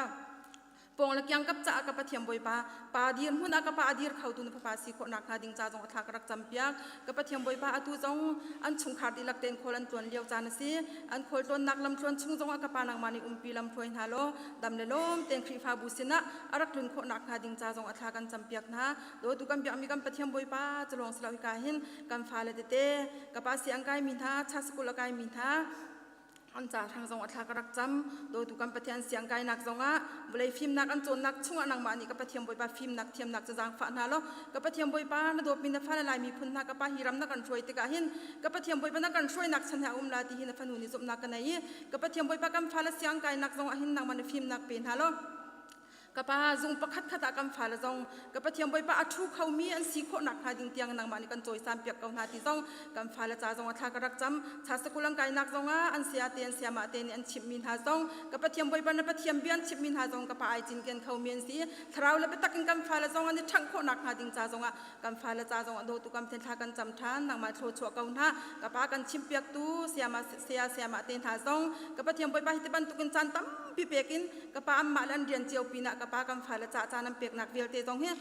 Speaker 5: pawng le kiang kap caah ka Pathian Bawipa pa dir hmun ah ka pa a dir kho tu na fapa si khawh nak hnga ding ca zong a thla ka rak cam piak ka Pathian Bawipa atu zong an chungkhar dihlak tein khawl an tluan lio caan a si an khawl tlawnnak lam tluan chung zong ah ka pa nangmah nih umpi lam hruai hna law dam le lawm tein Khrihfabu sinah a rak tlun khawh nak hnga ding ca zong a thla kan cam piak hna dawtu kan biakmi kan Pathian Bawipa culawng silo hika hin kan fale tete ka pa si an kaimi hna cha sikul a kaimi hna an ca hrang zong a thla ka rak cam dawtu kan Pathian siang kainak zongah vawlei fimnak an cawnnak chungah nangmah nih ka Pathian Bawipa fimnak thiamnak cu zaangfah hna law ka Pathian Bawipa na dawtmi na fale Lai miphun hna ka pa hi ram na kan hruai tikah hin ka Pathian Bawipa na kan hruainak chan he a um la ti hi na fanu nih zumhnak ka nei i ka Pathian Bawipa kan fale siang kainak zongah hin nangmah na fimnak pe hna law ka pa zung pakhat khat ah kan fale zong ka Pathian Bawipa a ṭhu khomi an si khawh nakhnga ding tiang nangmah nih kan cawisan piak ko hna ti zong kan fale ca zong a thla ka rak cam cha sakul an kainak zong ah an saya te an sayamah te nih an chimhmi hna zong ka Pathian Bawipa na Pathian bia an chimhmi hna zong ka pa ai cinken khomi an si thlarau le biatak in kan fale zong an i ṭhangh khawh nakhnga ding ca zong ah kan fale ca zong ah dawtu kan Pathian thla kan cam ṭhan nangmah thluachuah ko hna ka pa kan chimpiaktu sayama saya sayamah te hna zong ka Pathian Bawipa hi ti bantukin caan tampi pek in ka pa anmah le an rian cio pinah ka pa kan fale ca caan an peknak vialte zong hi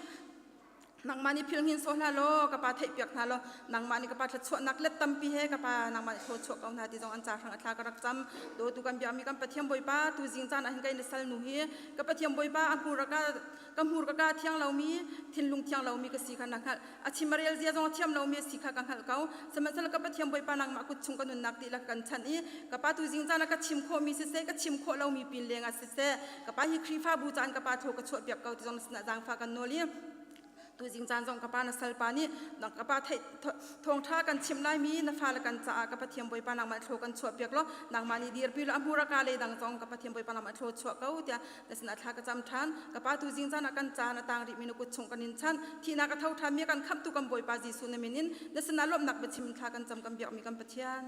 Speaker 5: nangmah nih phil hin sawh hlah law ka pa theihpiak hna law nangmah nih ka pa thluachuahnak let tampi he ka pa nangmah nih thluachuah ko hna ti zong an ca hrang a thla ka rak cam dawtu kan biakmi kan Pathian Bawipa tu zing caan ah hin kai na sal nu hi ka Pathian Bawipa a hmur ka ka hmur ka ka thiang lomi thinlung thiang lomi ka si kha na hngalh a chim a rel zia zong a thiam lomi a si kha ka hngalh ko sihmanhsehlaw ka Pathian Bawipa nangmah kut chung ka nunnak dihlak kan chanh i ka pa tu zing caan ah ka chim khawhmi siseh ka chim khawh lomi pin lengah siseh ka pa hi Khrihfabu caan ka pa thaw ka chuahpiak ko ti zong na sinah zaangfah kan nawl i tuzing caan zong ka pa na salpa nih nang ka pa theih thawngṭha kan chimh laimi na fale kan caah ka Pathian Bawipa nangmah thlaw kan chuahpiak law nangmah nih dirpi law a hmuraka le dang zong ka Pathian Bawipa nangmah thlaw chuah ko tiah na sinah thla ka cam ṭhan ka pa tuzing caan ah kan caan a tang rihmi na kut chung kan in chanh thihnak a tho ṭhanmi kan khamhtu kan Bawipa Jesuh na min in na sinah lawmhnak biachim in thla kan cam kan biakmi kan Pathian.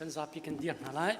Speaker 6: Kan zapi kan dir hna lai.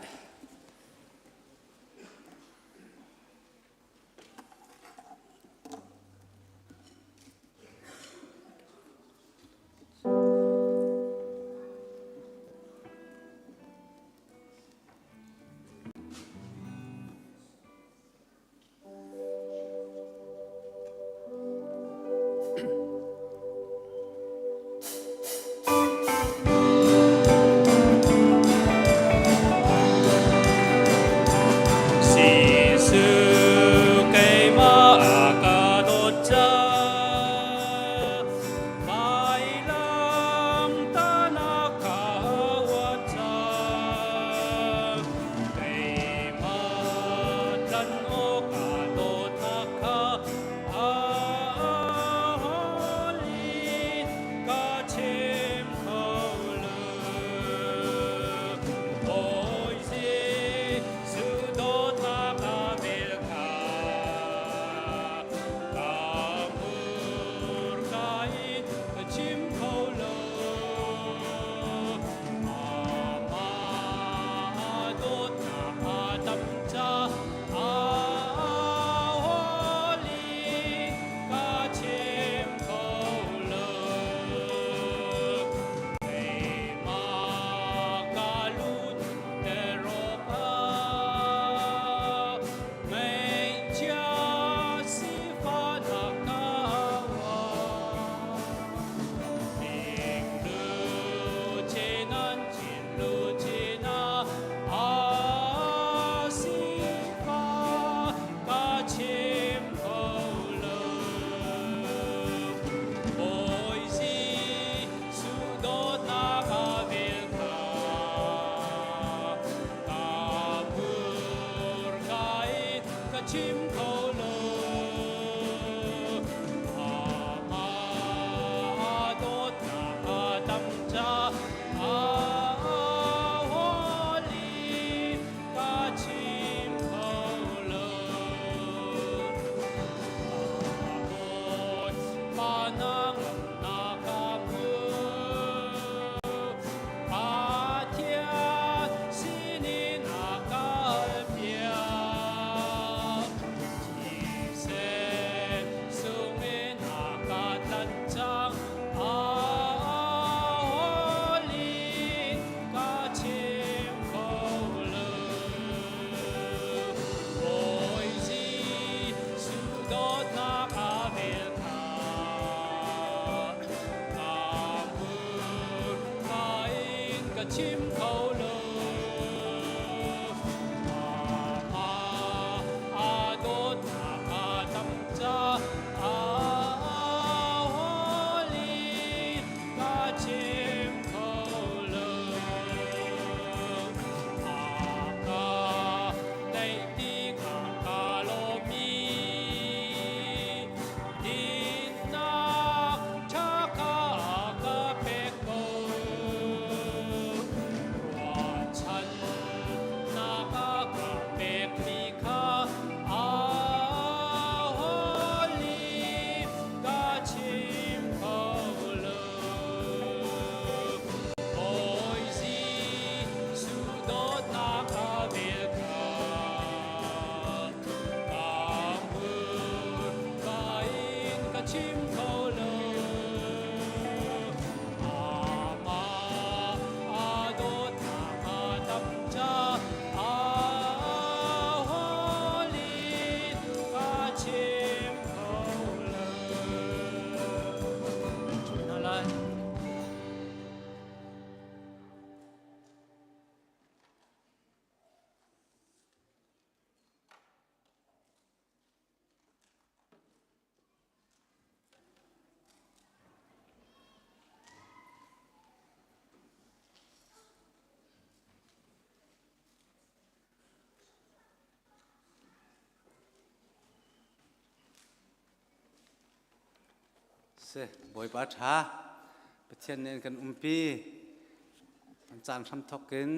Speaker 7: Jesuh keimah a ka dawt cang, vailam tanak ka huat cang. Keimah tlanh awk a dawtnak kha a hawlin ka chim kho lo. Bawi Jesuh dawtnak a vel kha ka hmurka in ka chim kho lo. Amah dawtnak a tam ca a hawlin ka chim kho lo. Keimah ka lut ter awkah ngaihchia sifahnak ka uar. Chim kho lo Amah dawtnak a tam ca a hawli ka chim kho lo. Bawipa nang na ka hmu Pathian sinin a kalpiak. Thisen sungin a ka tlanh cang, a hawlin ka chim kho lo. Bawi Jesuh dawtnak a vel kha ka hmurka in ka chim kho lo. Amah a dawtnak a tam ca a hawlin ka chim kho lo. A ka neih tikah ka lawm i dinnak ṭha kha a ka pek ko. Ruahchannak a ka pekmi kha a hawli ka chim kho lo. Bawi Jesuh dawtnak a vel kha ka hmurka in ka chim kho lo. Amah a dawtnak a tam ca a hawlin ka chim kho lo. Hna lai.
Speaker 8: Si, Bawipa ṭha. Pathian nih an kan umpi. An caan hram thawk in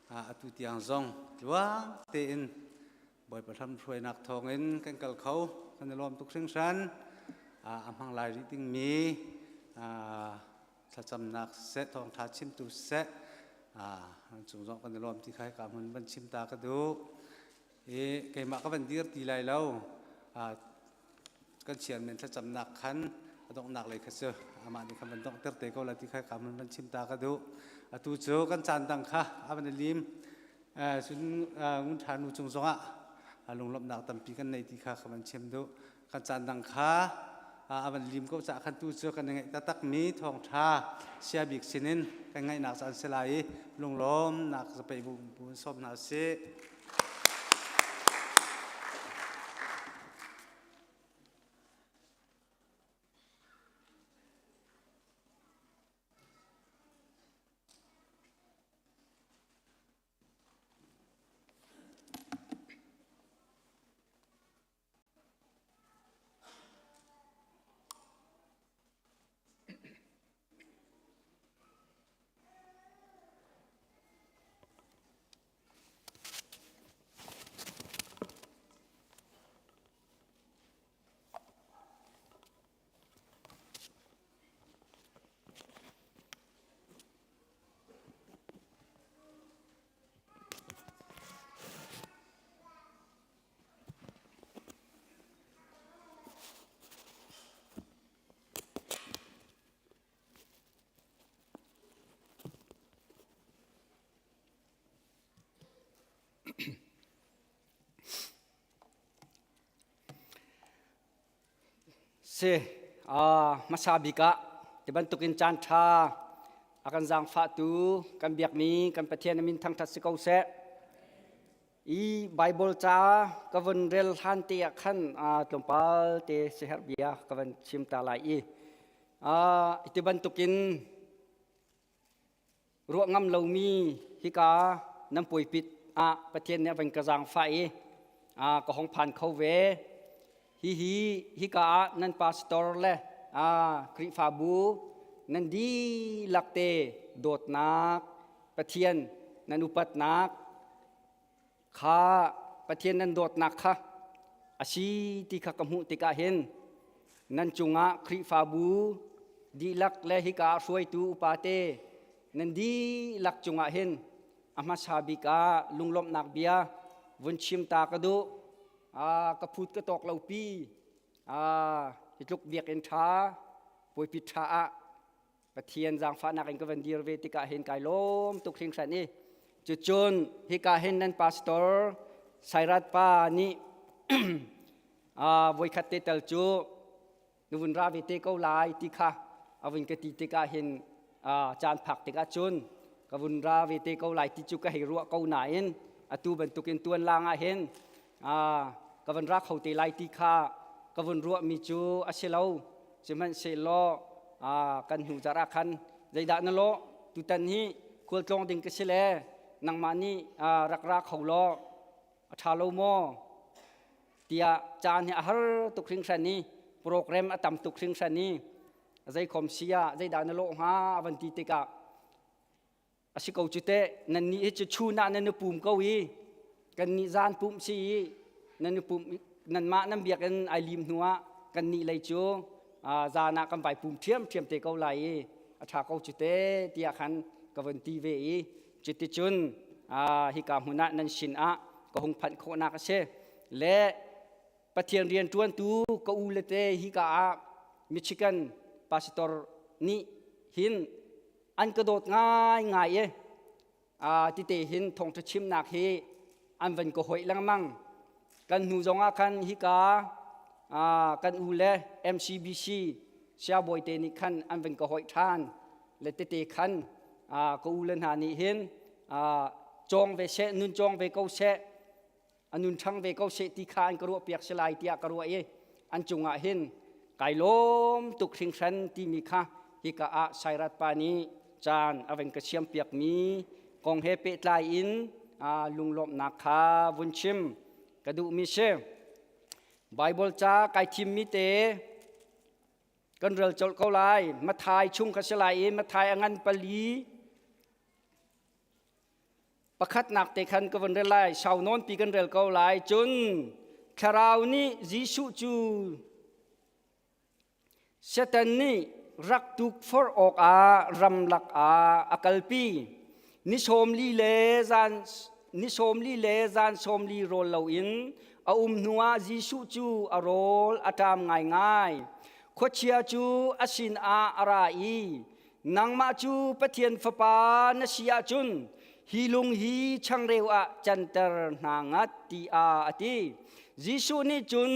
Speaker 8: atu tiang zong tluang tein Bawipa hramhruainak thawngin kan kal kho. Kan i lawm tuk hringhran. A hmang lai rih dingmi thlacamnak siseh, thawngṭha chimtu siseh, Cung zong kan i lawm ti kha ka hmun van chim ta ka duh. I keimah ka van dir ti lai lo. Kan chairman thlacamnak khan a donghnak lei kha cu amah nih khan van donghter te ko la ti kha ka hmun van chim ta ka duh. Atu cu kan caan dang kha a van i lim. Cun ngun ṭha nu cung zongah lunglawmhnak tampi kan nei ti kha ka van chim duh. Kan caan dang kha a van lim ko caah khan tu cu kan i ngaih taktakmi thawngṭha sia bik sinin kan ngaihnak caan si lai i lunglawmnak zapei bu in sawm hna usih.
Speaker 6: Si, hmasa bik ah ti bantukin caan ṭha a kan zaangfahtu kan biakmi kan Pathian a min thangṭhat si ko seh. I Bible ca ka vun rel hlan te ah khan tlawmpal te siherh bia ka van chim ta lai i ti bantukin ruah ngam lomi hika nan puaipit ah Pathian nih a van ka zaangfah i ka hong phan kho ve. Hihi hika ah nan pastor le Khrihfabu nan dihlak te dawtnak Pathian nan upatnak kha Pathian nan dawtnak kha a si ti kha ka hmuh tikah hin nan cungah Khrihfabu dihlak le hika ah hruaitu upate nan dihlak cungah hin a hmasa bik ah lunglawmhnak bia vun chim ta ka duh. Ka phut ka tawk lo pi hi tluk biakinn ṭha puaipi ṭha ah Pathian zaangfahnak in ka van dir ve tikah hin kai lawm tuk hringhran i cucun hika hin nan pastor Sairat pa nih voikhat te tal cu na vun ra ve te ko lai ti kha a vun ka ti tikah hin caan phak tikah cun ka vun ra ve te ko lai ti cu ka hei ruah ko nain atu bantukin tuan lang ah hin ka van ra kho te lai ti kha ka vun ruahmi cu a si lo. Sihmanhsehlaw kan hnu zarh ah khan zeidah na lawh tutan hi khualtlawng ding ka si le nangmah nih rak ra kho law a ṭha lo maw tiah caan hi a har tuk hringhran i program a tam tuk hringhran i zeikhom si ah zeidah na lawh hnga a van ti tikah a si ko cu teh nannih hi cu chun ah nan i pum ko i kannih zan pumh si i nan i pumh nanmah nan biakinn ai lim hnu ah kannih lei cu zan ah kan vai pum ṭhiamṭhiam te ko lai i a ṭha ko cu te tiah khan ka vun ti ve i cuticun hika hmun ah nan sin ah ka hung phanh khawhnak a si le Pathian rianṭuantu ka u le te hika ah Michigan pastor nih hin an ka dawt ngaingai i tite hin thawngṭha chimnak hi an van ka hoih lengmang. Kan hnu zongah khan hika kan u le MCBC siabawi te nih khan an van ka hoih ṭhan le tete khan ka u le hna nih hin cawng ve seh, nun cawng ve ko seh, a nun ṭhang ve ko seh ti kha an ka ruahpiak si lai tiah ka ruah i an cungah hin kai lawm tuk hringhran timi kha hika ah Sairat pa nih caan a van ka siampiakmi kong he pehtlai in lunglawmhnak kha vun chim ka duhmi si. Bible ca kai thimmi te kan rel colh ko lai. Mathai chung kha si lai i Mathai a ngan pali Pakhatnak te khan ka vun rel lai, sau nawnpi kan rel ko lai. Cun Thlarau nih Jesuh cu Satan nih rak tukforh awkah ramlak ah a kalpi. Ni 40 le zan ni 40 le zan 40 rawl loin a um hnuah Jesuh cu a rawl a ṭam ngaingai. Khuachia cu a sinah a ra i, Nangmah cu Pathian Fapa na si ahcun hi lung hi changreu ah canter hna ngat, tiah a ti. Jesuh nih cun,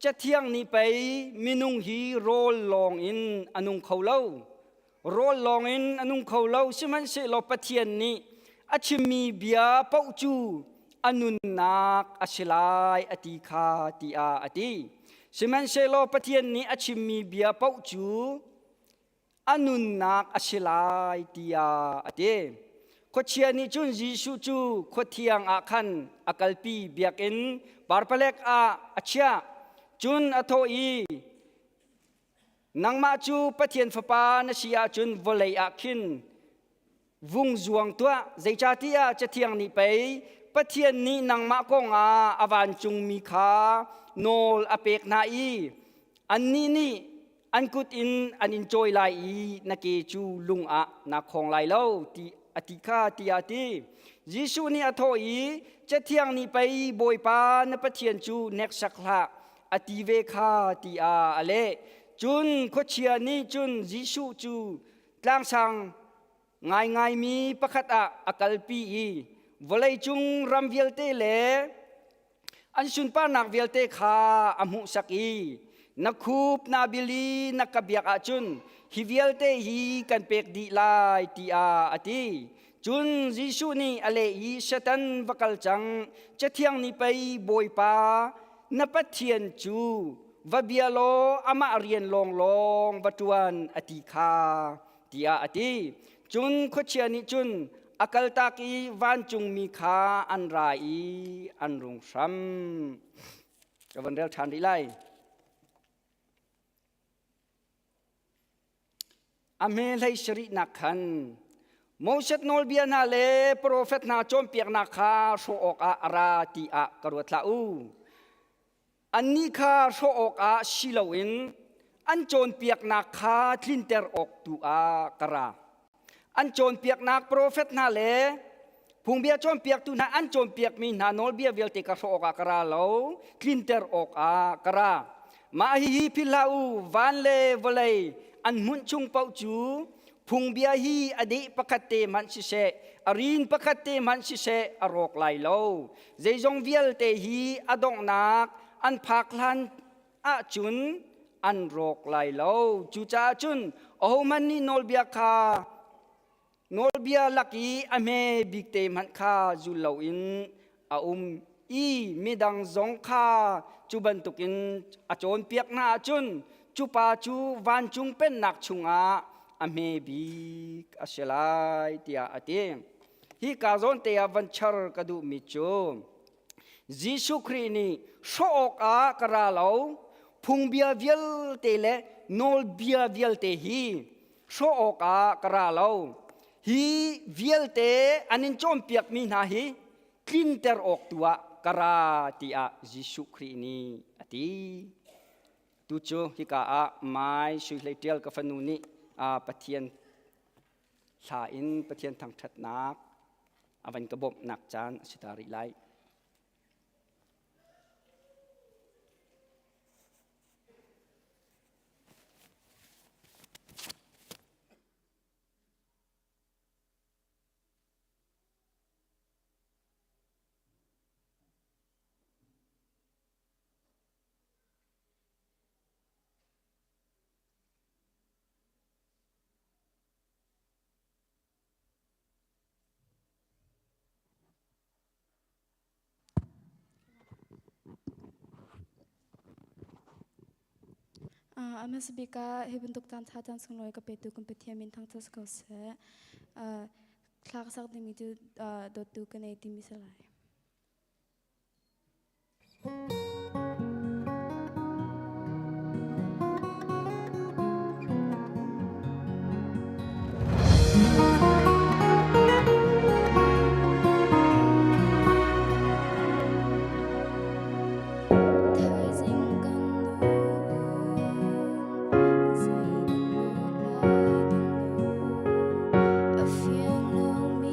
Speaker 6: Cathiang nih pei minung hi rawl lawng in a nung kho lo. Rawl lawng in a nung kho lo, sihmanhsehlaw Pathian nih a chimmi bia paoh cu a nunnak a si lai a ti kha, tiah a ti. Sihmanhsehlaw Pathian nih a chimmi bia paoh cu a nunnak a si lai tiah a ti. Khuachia nih cun Jesuh cu khua thiang ah khan a kalpi biakinn parpalek ah a chiah. Cun a thawh i, Nangmah cu Pathian Fapa na si ahcun vawlei ah khin vung zuang tuah, zeicahtiah Cathiang nih pei Pathian nih nangmah kongah a vancungmi kha nawl a pek hna i annih nih an kut in an in cawi lai i na ke cu lung ah naa khawng lai lo ti a ti kha tiah a ti. Jesuh nih a thawh i Cathiang nih pei Bawipa na Pathian cu hneksak hlah a ti ve kha tiah a leh. Cun khuachia nih cun Jesuh cu tlangsang ngaingaimi pakhat ah a kalpi i vawleicung ram vialte le an sunparnak vialte kha a hmuhsak i na khup na bil i na ka biak ahcun hi vialte hi kan pek dih lai tiah a ti. Cun Jesuh nih a leh i Satan va kal cang, Cathiang nih pei Bawipa na Pathian cu va bia law amah rian lawnglawng va ṭuan a ti kha tiah a ti. Cun khuachia nih cun a kaltak i vancungmi kha an ra i an rung hram. Ka van rel ṭhan rih lai. A hme hlei sarihnak khan Moses nawlbia hna le profet hna cawnpiaknak kha hrawh awkah a ra ti ah ka ruat hlah u. Annih kha hrawh awkah si loin an cawnpiaknak kha tlinter awk tu ah ka ra. An cawnpiaknak profet hna le phungbia cawnpiaktu hna an cawnpiakmi hna nawlbia vialte ka hrawh awkah ka ra lo, tlinter awkah ka ra. Mah hihi philh hlah u, van le vawlei an hmunh chung paoh cu phungbia hi a deh pakhat te hmanh siseh, a rin pakhat te hmanh siseh a rawk lai lo. Zeizong vialte hi a donghnak an phak hlan ahcun an rawk lai lo. Cucaah cun ahohmanh nih nawlbia kha nawlbia lak i a hme bik te hmanh kha zul loin a um i midang zong kha cu bantukin a cawnpiak hna ahcun cu pa cu vancung pennak chungah a hme bik a si lai tiah a ti. Hi ka zawn te ah van char ka duhmi cu Jesuh Khrih nih hrawh awkah ka ra lo, phungbia vialte le nawlbia vialte hi hrawh awkah ka ra lo. Hi vialte an in cawnpiakmi hna hi tlinter awk tu ah ka ra tiah Jesuh Khrih nih a ti. Tu cu hika ah Mai Sui Hlei Ṭial ka fanu nih Pathian hla in Pathian thangṭhatnak a van ka bawmhnak caan a si ta rih lai.
Speaker 2: A hmasa bik ah hi bantuk caan ṭha caan sunglawi ka petu kan Pathian min thangṭhat si ko seh. Thla ka sak dingmi cu dawttu ka nei timi si lai. Thaizing kan nun zei kan lawh lai ti lo a fiang lomi.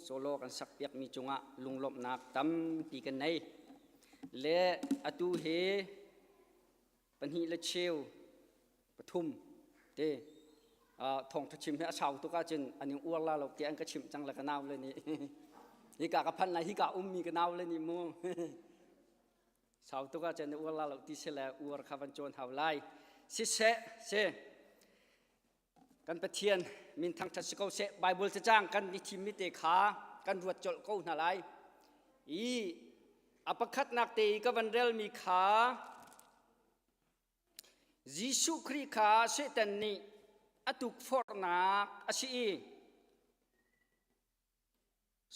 Speaker 6: Solo kan sakpiakmi cungah lunglawmhnak tampi kan nei. Le atu hi pahnih le cheu pathum te thawngtha chim hi a sau tuk ahcun an in uar la lo tiah an ka chimh cang le ka nau le nih hika ka phanh lai hika ummi ka nau le nih mu sau tuk ahcun na uar la lo ti si le uar kha van cawn hau lai siseh si Kan Pathian min thangṭhat si ko seh. Bible cacang kan i thimmi te kha kan ruat colh ko hna lai. I a pakhatnak te i ka van relmi kha Jesuh Khrih kha Satan nih a tukforhnak a si i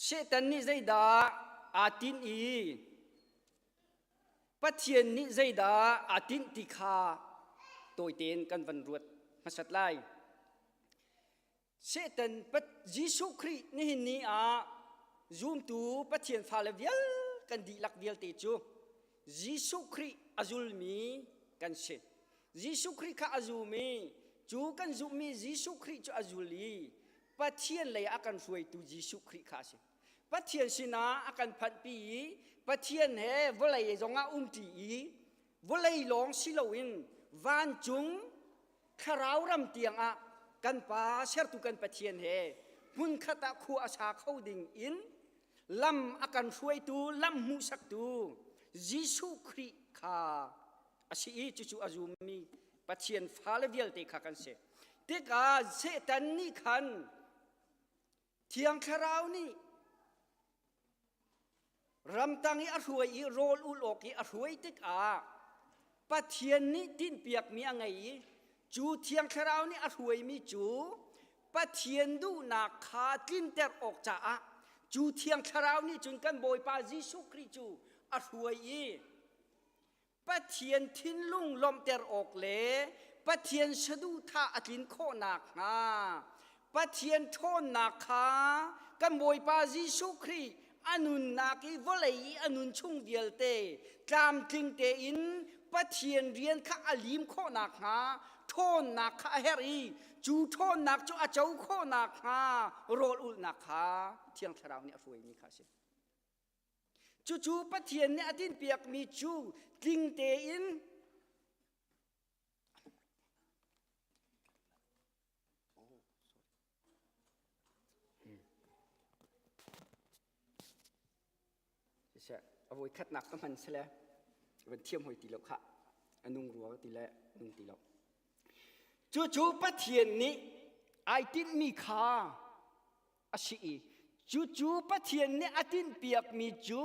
Speaker 6: Satan nih zeidah aa tinh i Pathian nih zeidah aa tinh ti kha tawi tein kan van ruat hmasat lai. Satan Jesuh Khrih nihin ni ah zumtu Pathian fale vial kan dihlak vialte cu Jesuh Khrih a zulmi kan si. Jesuh Khrih kha a zum i cu kan zumhmi Jesuh Khrih cu a zul i Pathian lei a kan hruaitu Jesuh Khrih kha a si. Pathian sinah a kan phanhpi i Pathian he vawlei zongah umṭi i vawlei lawng si loin vancung thlarau ram tiangah kan Pa sertu kan Pathian he hmunkhat ah khua a sa kho ding in lam a kan hruaitu lam hmuhsaktu Jesuh Khrih kha a si i cucu a zummi Pathian fale vialte kha kan si. Tikah Satan nih khan Thiang Thlarau nih ramtang i a hruai i rawl ulh awk i a hruai tikah Pathian nih tinhpiakmi a ngei i cu Thiang Thlarau nih a hruaimi cu Pathian duhnak kha tlinter awk caah cu Thiang Thlarau nih cun kan Bawipa Jesuh Khrih cu a hruai i Pathian thinlung lawmhter awk le Pathian saduhthah a tlin khawh nakhnga Pathian ṭhawnnak kha kan Bawipa Jesuh Khrih a nunnak i vawlei i a nun chung vialte tlamtling tein Pathian rian kha a lim khawh nakhnga ṭhawnnak kha a herh i cu ṭhawnnak cu a co khawh nakhnga rawl ulhnak kha Thiang Thlarau nih a hruaimi kha a si. Cucu Pathian nih a tinhpiakmi cu tling tein Siseh, a voi khatnak ka hman sile van thiam hoi ti lo khah a nung rua ti le nung ti lo. Cucu Pathian nih ai tinhmi kha a si i cucu Pathian nih a tinhpiakmi cu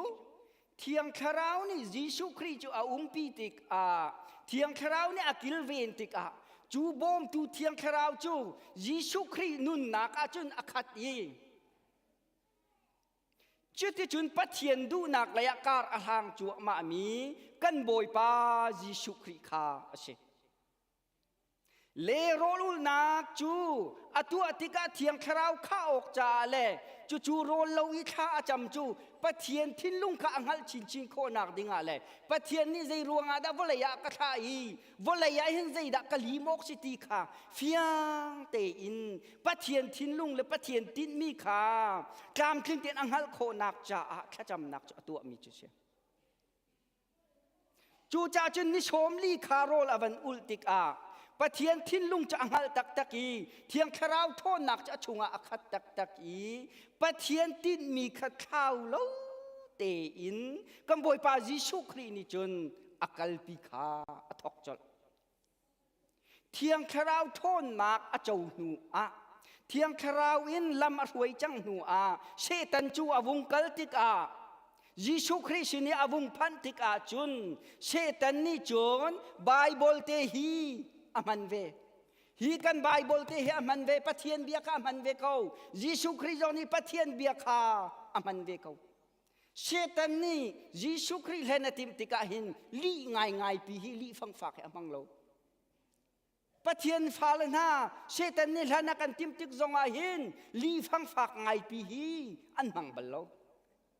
Speaker 6: Thiang Thlarau nih Jesuh Khrih cu a umpi tikah Thiang Thlarau nih a kilven tikah cu bawmtu Thiang Thlarau cu Jesuh Khrih nunnak ahcun a khat i cuticun Pathian duhnak lei ah kar a hlang cuahmahmi kan Bawipa Jesuh Khrih kha a si. Le rawlulnak cu a tuah tikah Thiang Thlarau khah awk caah le cucu rawl lo i thla a cam cu Pathian thinlung kha a hngalh chinchin khawhnak dingah le Pathian nih zei ruangah dah vawlei ah ka thlah i vawlei ah hin zeidah ka lim awk si ti kha fiang tein Pathian thinlung le Pathian tinhmi kha tlamtling tein a hngalh khawhnak caah thlacamnak cu a tuahmi cu a si. Cucaah cun ni sawm li kha rawl a van ulh tikah Pathian thinlung cu a hngalh taktak i Thiang Thlarau ṭhawnnak cu a chungah a khat taktak i Pathian tinhmi kha thlau lo tein kan Bawipa Jesuh Khrih nih cun a kalpi kha a thawk colh. Thiang Thlarau ṭhawnnak a co hnu ah Thiang Thlarau in lam a hruai cang hnu ah Satan cu a vung kal tikah Jesuh Khrih sin i a vung phanh tikah cun Satan nih cun Baibal te hi a hman ve. Hi kan Baibal te hi a hman ve, Pathian bia kha a hman ve ko. Jesuh Khrih zong nih Pathian bia kha a hman ve ko. Satan nih Jesuh Khrih hlen a timh tikah hin lih ngaingai pi hi lih fangfak hi a hmang lo. Pathian fale hna Satan nih hlan a kan timh tik zongah hin lih fangfak ngaipi hi an hmang bal lo.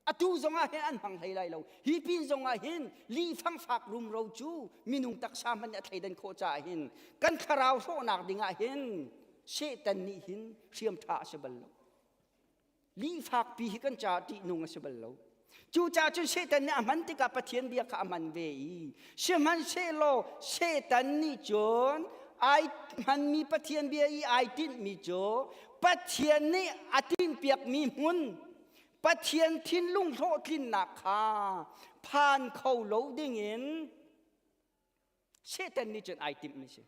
Speaker 6: Atu zongah hin an hmang hlei lai lo. Hi pin zongah hin lih fangfak rumro cu minung taksa hmanh nih a thleidan khawh caah hin kan thlarau hrawhnak dingah hin Satan nih hin hriam ṭha a si bal lo. Lih fakpi hi kan caah ṭihnung a si bal lo. Cucaah cun Satan nih a hman tikah Pathian bia kha a hman ve i sihmanhsehlaw Satan nih cun ai hmanmi Pathian bia i ai tinhmi cu Pathian nih a tinhpiakmi hmun Pathian thinlung hlawhtlinnak kha phan kho lo dingin Satan nih cun ai timhmi si.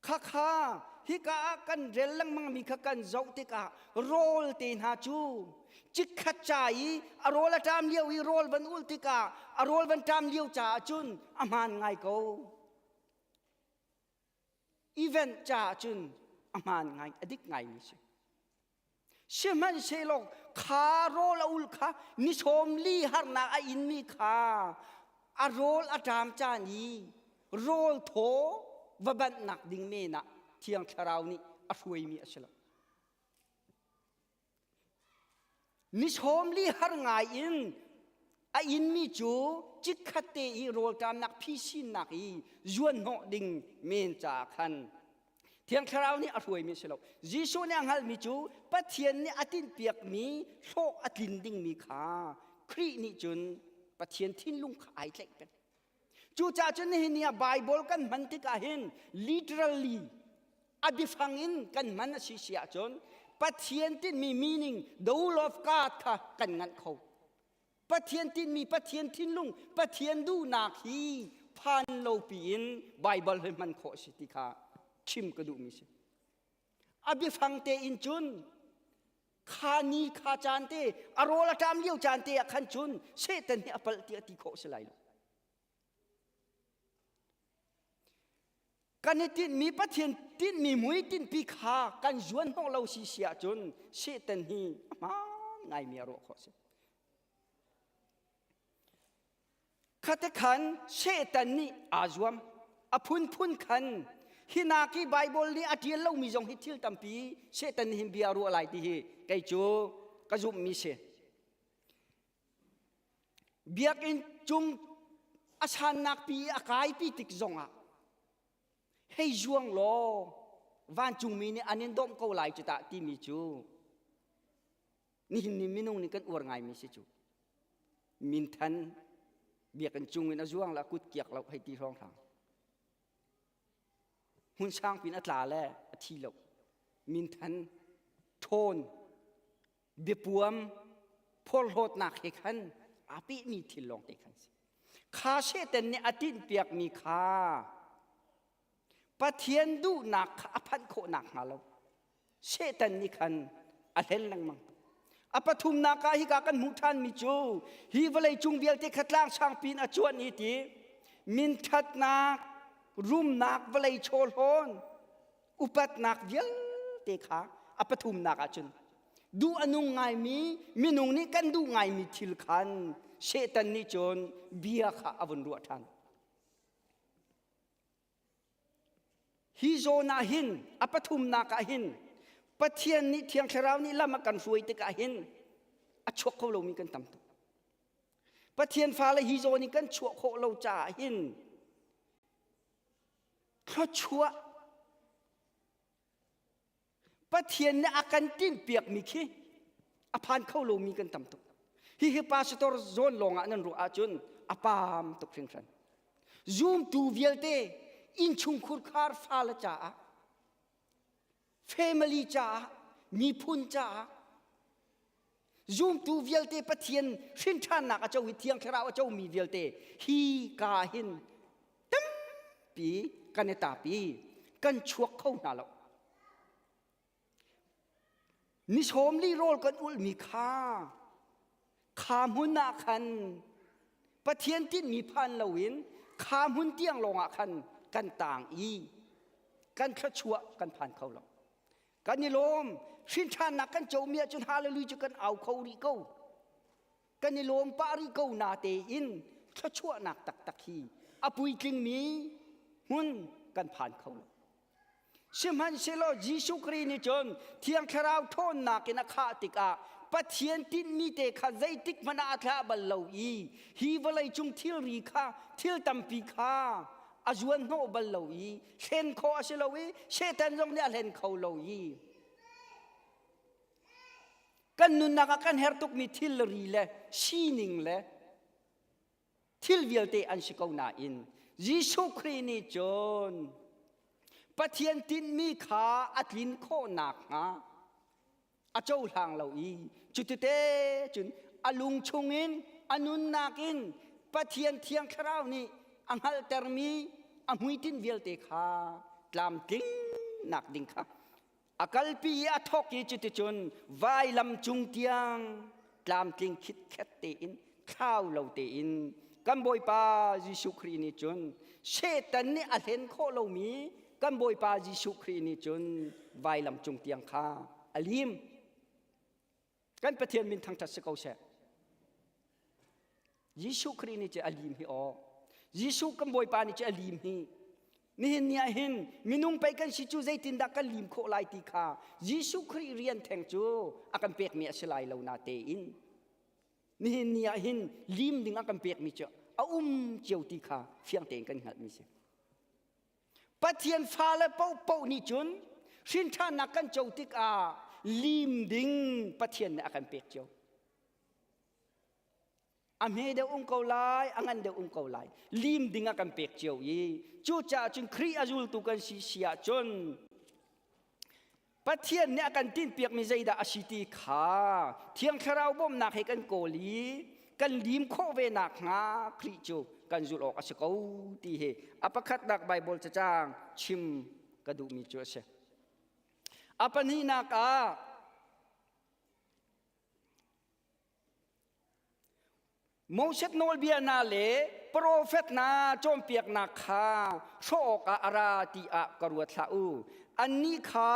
Speaker 6: Khakha hika ah kan rel lengmangmi kha kan zoh tikah rawl te hna cu chikkhat ca i a rawl a ṭam lio i rawl van ulh tikah a rawl van ṭam lio caah cun a hmaan ngai ko. Event caah cun a hmaan ngai, a dik ngaimi si. Sihmanhsehlaw kha rawl a ul kha ni sawm li harnak a inmi kha a rawl a ṭam caan i rawl thaw va banhnak ding men ah Thiang Thlarau nih a hruaimi a si lo. Ni sawm li har ngai in a inmi cu chikkhat te i rawl ṭamnak phisinnak i zuanhnawh ding men caah khan Thiang Thlarau nih a hruaimi a si lo. Jesuh nih a hngalhmi cu Pathian nih a tinhpiakmi hlawh a tlin dingmi kha Khrih nih cun Pathian thinlung kha ai tlaih peng. Cucaah cun nihin ni ah Bible kan hman tikah hin literally a biafang in kan hman a si si ahcun Pathian tinhmi meaning the will of God kha kan nganh kho. Pathian tinhmi Pathian thinlung Pathian duhnak hi phan lo piin Bible hi hman khawh a si ti kha chim ka duhmi si. A biafang tein cun kha ni kha caan te a rawl a ṭam lio caan te ah khan cun Satan hi a palh tiah ti khawh a si lai lo. Kan i tinhmi Pathian tinhmi muitinhpi kha kan zuan hnawh lo si si ahcun Satan hi a hmaan ngaimi a ruah khawh a si. Khate khan Satan nih aa zuam. A phunphun khan hinak i Baibal nih a ṭial lomi zong hi thil tampi Satan nih hin bia a ruah lai ti hi kei cu ka zumhmi si. Biakinn cung a sannak pi i a kaipi tik zongah hei zuang law vancungmi nih an in dawmh ko lai cu tah timi cu nihin ni minung nih kan uar ngaimi si cu minthan biakinn cung in a zuang la kut kiak lo hei ti hrawng hrang hmun sang pin a tla le a thi lo minthan ṭhawn biapuam phorhlawtnak he khan aa pehmi thil lawng te khan si. Kha Satan nih a tinhpiakmi kha Pathian duhnak kha a phanh khawh nakhnga lo Satan nih khan a hlen lengmang. A pathumnak ah hika kan hmuh ṭhanmi cu hi vawlei cung vialte kha tlang sangpi in a cuanh i ti minthatnak rumnak vawlei chawhlawn upatnak vialte kha a pathumnak ahcun duh a nung ngaimi minung nih kan duh ngaimi thil khan Satan nih cun bia kha a vun ruah ṭhan. Hi zawn ah hin a pathumnak ah hin Pathian nih Thiang Thlarau nih lam a kan hruai tikah hin a chuak kho lomi kan tam tuk. Pathian fale hi zawn in kan chuah khawh lo caah hin thluachuah Pathian nih a kan tinhpiakmi khi a phan kho lomi kan tam tuk. Hihi pastor zawn lawng ah nan ruah ahcun a paam tuk hringhran. Zumtu vialte innchungkhur khar fale caah family caah miphun caah zumtu vialte Pathian hrinṭhannak a co i Thiang Thlarau a comi vialte hi ka hin tampi kan i tapi kan chuak kho hna lo ni sawmli rawl kan ulhmi kha kha hmun ah khan Pathian tinhmi phan loin kha hmun tiang lawngah khan kan tang i kan thluachuah kan phan kho lo Kan i lawm. Hrinṭhannak kan comi ahcun hallelujah cu kan au kho rih ko. Kan i lawm pah rih ko na tein thluachuahnak taktak hi a puitlingmi hmun kan phan kho lo. Sihmanhsehlaw Jesuh Khrih nih cun Thiang Thlarau ṭhawnnak in a khah tikah Pathian tinhmi te kha zeitik hmanh ah a thlah bal lo i hi vawlei cung thilri kha thil tampi kha a zuan hnawh bal lo i hlen khawh a si lo i Satan zong nih a hlen kho lo i. Kan nunnak ah kan herh tukmi thilri le sining le thil vialte an si ko nain Jesuh Khrih nih cun Pathian tinhmi kha a tlin khawh nakhnga a cohlang lo i cutite cun a lung chungin a nunnak in Pathian Thiang Thlarau nih a hngalhtermi a hmuitinh vialte kha tlamtling nak ding kha a kalpi i a thawk i cuticun vailam cung tiang tlamtling khitkhet tein thlau lo tein kan Bawipa Jesuh Khrih nih cun Satan nih a hlen khawh lomi kan Bawipa Jesuh Khrih nih cun vailam cung tiang kha a lim. Kan Pathian min thangṭhat si ko seh. Jesuh Khrih nih cu a lim hi aw. Jesuh kan Bawipa nih cu a lim hi. Nihin ni ah hin minung pei kan si cu zeitindah kan lim khawh lai ti kha Jesuh Khrih rian theng cu a kan pekmi a si lai lo na tein nihin ni ah hin lim ding a kan pekmi cu a um cio ti kha fiang tein kan hngalhmi si. Pathian fale paohpaoh nih cun hrinṭhannak kan co tikah lim ding Pathian nih a kan pek cio. A hme deuh um ko lai, a ngan deuh um ko lai. Lim ding a kan pek cio i cucaah cun Khrih a zultu kan si si ahcun Pathian nih a kan tinhpiakmi zeidah a si ti kha Thiang Thlarau bawmhnak he kan kawl i kan lim khawh ve nakhnga Khrih cu kan zulh awk a si ko ti hi a pakhatnak Baibal cacang chim ka duhmi cu a si. A pahnihnak ah Moses nawlbia hna le profet hna cawnpiaknak kha hrawh awkah a ra ti ah ka ruat hlah u. Annih kha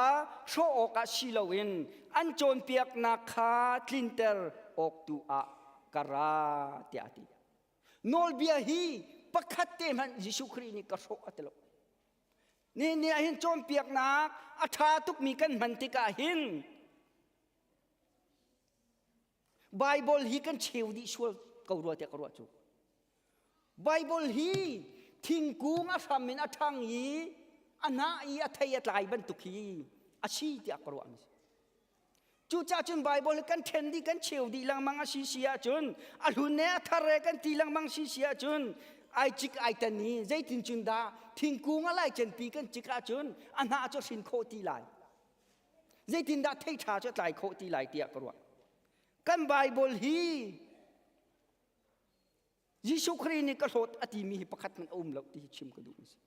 Speaker 6: hrawh awkah si loin an cawnpiaknak kha tlinter awk tu ah ka ra tiah a ti. Nawlbia hi pakhat te hmanh Jesuh Khrih nih ka hrawh a ti lo. Nihin ni ah hin cawnpiaknak a ṭha tukmi kan hman tikah hin Bible hi kan cheu dih sual ko rua tiah ka ruah cu. Bible hi thingkung a hram in a ṭhang i a hnah i a thei a tlai bantuk hi a si tiah ka ruah mi si. Cucaah cun Bible hi kan ṭhen dih kan cheu dih lengmang a si si ahcun a hlun e a thar e kan ti lengmang si si ahcun ai cik ai tan i zeitin cun dah thingkung a laicenpi kan cik ahcun a hnah cu hrin khawh ti lai. Zeitindah thei ṭha cu a tlai khawh ti lai tiah ka ruah. Kan Bible hi Jesuh Khrih nih ka hlawt a timi hi pakhat hmanh a um lo ti hi chim ka duh mi si.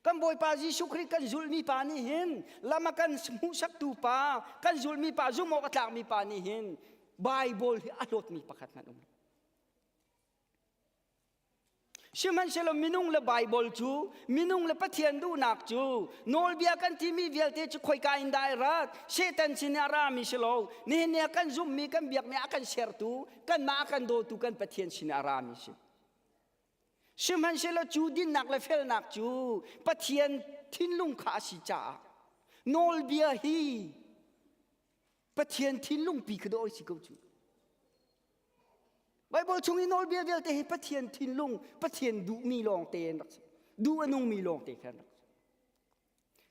Speaker 6: Kan Bawipa Jesuh Khrih kan zulhmi pa nih hin lam a kan hmuhsaktu pa, kan zulhmi pa, zumh awk a tlakmi pa nih hin Bible hi a hlawtmi pakhat hmanh um lo. Sihmanhsehlaw minung le Baibal cu minung le Pathian duhnak cu nawlbia kan timi vialte cu khoika in dah ai rat Satan sin ah a rami si lo nihin ni ah kan zumhmi kan biakmi a kan sertu kanmah a kan dawtu kan Pathian sin ah a rami si Sihmanhsehlaw cu dinnak le felnak cu Pathian thinlung kha a si caah nawlbia hi Pathian thinlung pi kha dawh si ko cu Baibal chung i nawlbia vialte hi Pathian thinlung, Pathian duhmi lawngte an rak si. Duh a nungmi lawngte kha an rak si.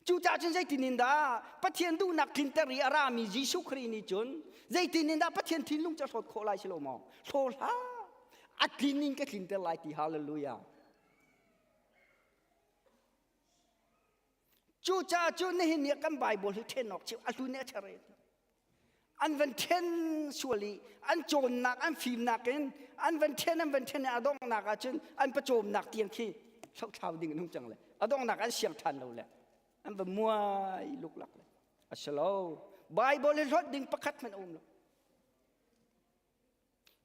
Speaker 6: Cucaah cun zeitin in dah Pathian duhnak tlinter i a rami Jesuh Khrih nih cun zeitin in dah Pathian thinlung cu a hlawt khawh lai si lo maw? Hlaw hlah! A tlin in ka tlinter lai ti hallelujah. Cucaah cun nihin ni kan Bible hi ṭhen awk chim a hlun a ṭher an van ṭhen sual i an cawnnak an fimnak in an van ṭhen an van ṭhen i a donghnak ah cun an pawcawmnak tiang khi hlohthlau ding an hung cang le a donghnak an siang ṭhan lo le an va muai luklak le a si lo Bible hi hlawt ding pakhat hmanh a um lo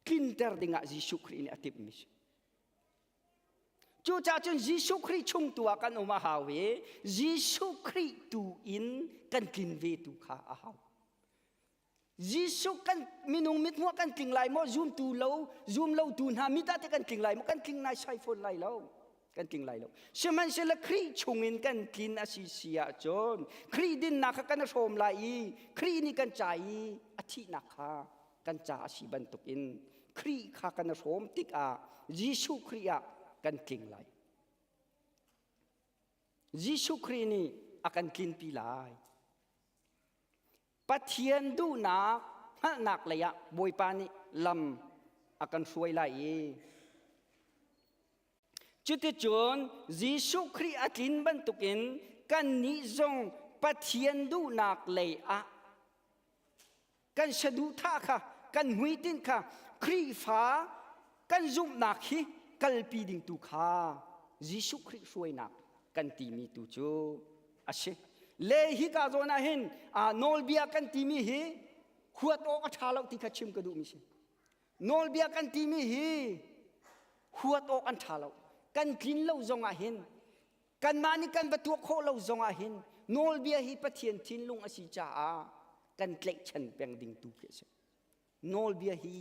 Speaker 6: tlinter dingah Jesuh Khrih nih a timhmi si Cucaah cun Jesuh Khrih chung tu ah kan um a hau i Jesuh Khrih tu in kan tlin ve tu kha a hau. Jesuh kan minung mithmuh kan tling lai maw zumtu lo zum lo tu hna mit ah te kan tling lai maw kan tling nai sai fawn lai lo kan tling lai lo sihmanhsehlaw Khrih chungin kan tlin a si si ahcun Khrih dinnak kha kan hrawm lai i Khrih nih kan ca i a thihnak kha kan ca a si bantukin Khrih kha kan hrawm tikah Jesuh Khrih ah kan tling lai. Jesuh Khrih nih a kan tlinpi lai. Pathian duhnak. hngalhnak lei ah Bawipa nih lam a kan hruai lai i cuticun Jesuh Khrih a tlin bantukin kannih zong Pathian duhnak lei ah kan saduhthah kha kan hmuitinh kha Khrihfa kan zumhnak hi kalpi ding tu kha Jesuh Khrih hruainak kan timi tu cu a si. Le hi ka zawn ah hin nawlbia kan timi hi huat awk a ṭha lo ti kha chim ka duhmi si. Nawlbia kan timi hi huat awk an ṭha lo. Kan tlin lo zong ah hin kanmah nih kan va tuah khawh lo zong ah hin nawlbia hi Pathian thinlung a si caah kan tlaihchan peng ding tu khi a si. Nawlbia hi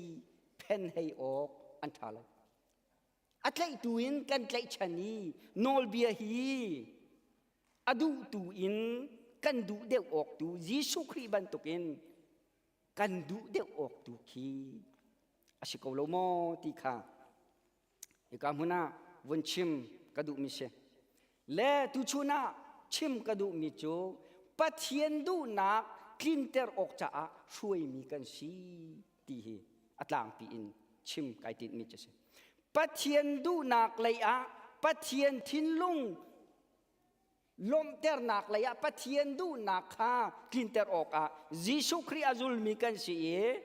Speaker 6: phen hei awk an ṭha lo. A tlaihtu in kan tlaihchan i nawlbia hi a duhtu in kan duh deuh awk tu Jesuh Khrih bantukin kan duh deuh awk tu khi a si ko lo maw ti kha hika hmun ah vun chim ka duhmi si. Le tuchun ah chim ka duhmi cu Pathian duhnak tlinter awk caah hruaimi kan si ti hi a tlangpi in chim kai tinhmi cu si. Pathian duhnak lei ah Pathian thinlung lawmhternak lei ah Pathian duhnak kha tlinter awkah Jesuh Khrih a zulmi kan si i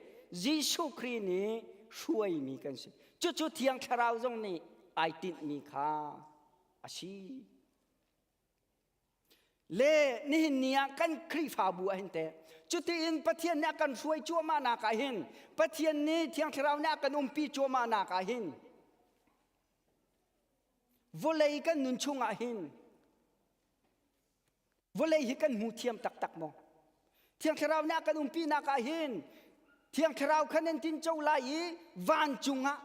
Speaker 6: Jesuh Khrih nih hruaimi kan si. Cucu Thiang Thlarau zong nih ai tinhmi kha a si. Le nihin ni ah kan Khrihfabu ah hin teh cutiin Pathian nih a kan hruai cuahmah nak ah hin Pathian nih Thiang Thlarau nih a kan umpi cuahmah nak ah hin Vawlei kan nun chungah hin vawlei hi kan hmu thiam taktak maw? Thiang Thlarau nih a kan umpinak ah hin Thiang Thlarau kha nan tinco lai i vancung ah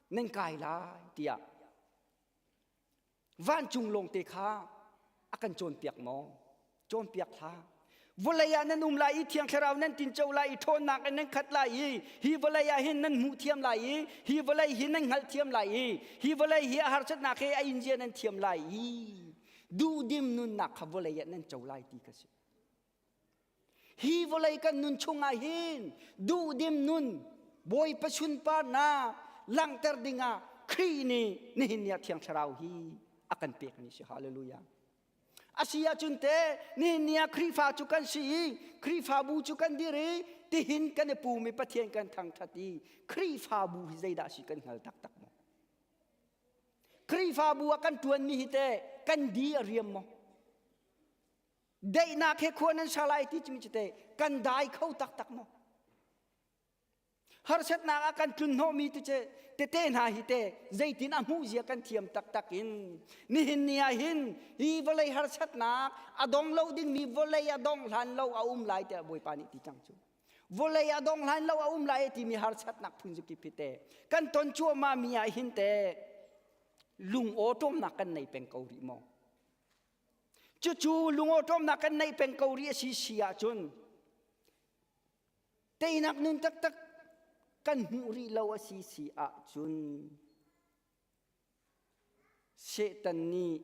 Speaker 6: nan kai lai tiah vancung lawngte kha a kan cawnpiak maw? Cawnpiak hlah. Vawlei ah nan um lai i Thiang Thlarau nan tinco lai i ṭhawnnak in nan khat lai i hi vawlei ah hin nan hmuh thiam lai i hi vawlei hi nan hngalh thiam lai i hi vawlei hi a harsatnak he a inzia nan thiam lai i duhdim nunnak kha vawlei ah nan co lai ti kha si. Hi vawlei kan nun chungah hin duhdim nun Bawipa sunparnak langhter dingah Khrih nih nihin ni ah Thiang Thlarau hi a kan pek ni si. Hallelujah. Asi ahcun te nihin ni ah Khrihfa cu kan si i Khrihfabu cu kan dir i tihin kan i pum i Pathian kan thangṭhat i Khrihfabu hi zeidah si kan hngal taktak maw? Khrihfabu ah kan ṭuanmi hi teh kan di a riam maw? Daihnak he khua nan sa lai ti cimi cu teh kan dai kho taktak maw? Harsatnak ah kan tlun hnawhmi tu cu tete hna hi te zeitin a hmuh zia kan thiam taktak in nihin ni ah hin hi vawlei harsatnak a dong lo dingmi vawlei a dong hlan lo a um lai tiah Bawipa nih ti cang cu. Vawlei a dong hlan lo a um lai timi harsatnak phun zukip hi te kan ton cuahmah mi ah hin te lung awṭawmnak kan nei peng ko rih maw? Cucu lung awṭawmnak kan neih peng ko rih a si si ahcun Teinak nun taktak kan hmuh rih lo a si si ahcun Satan nih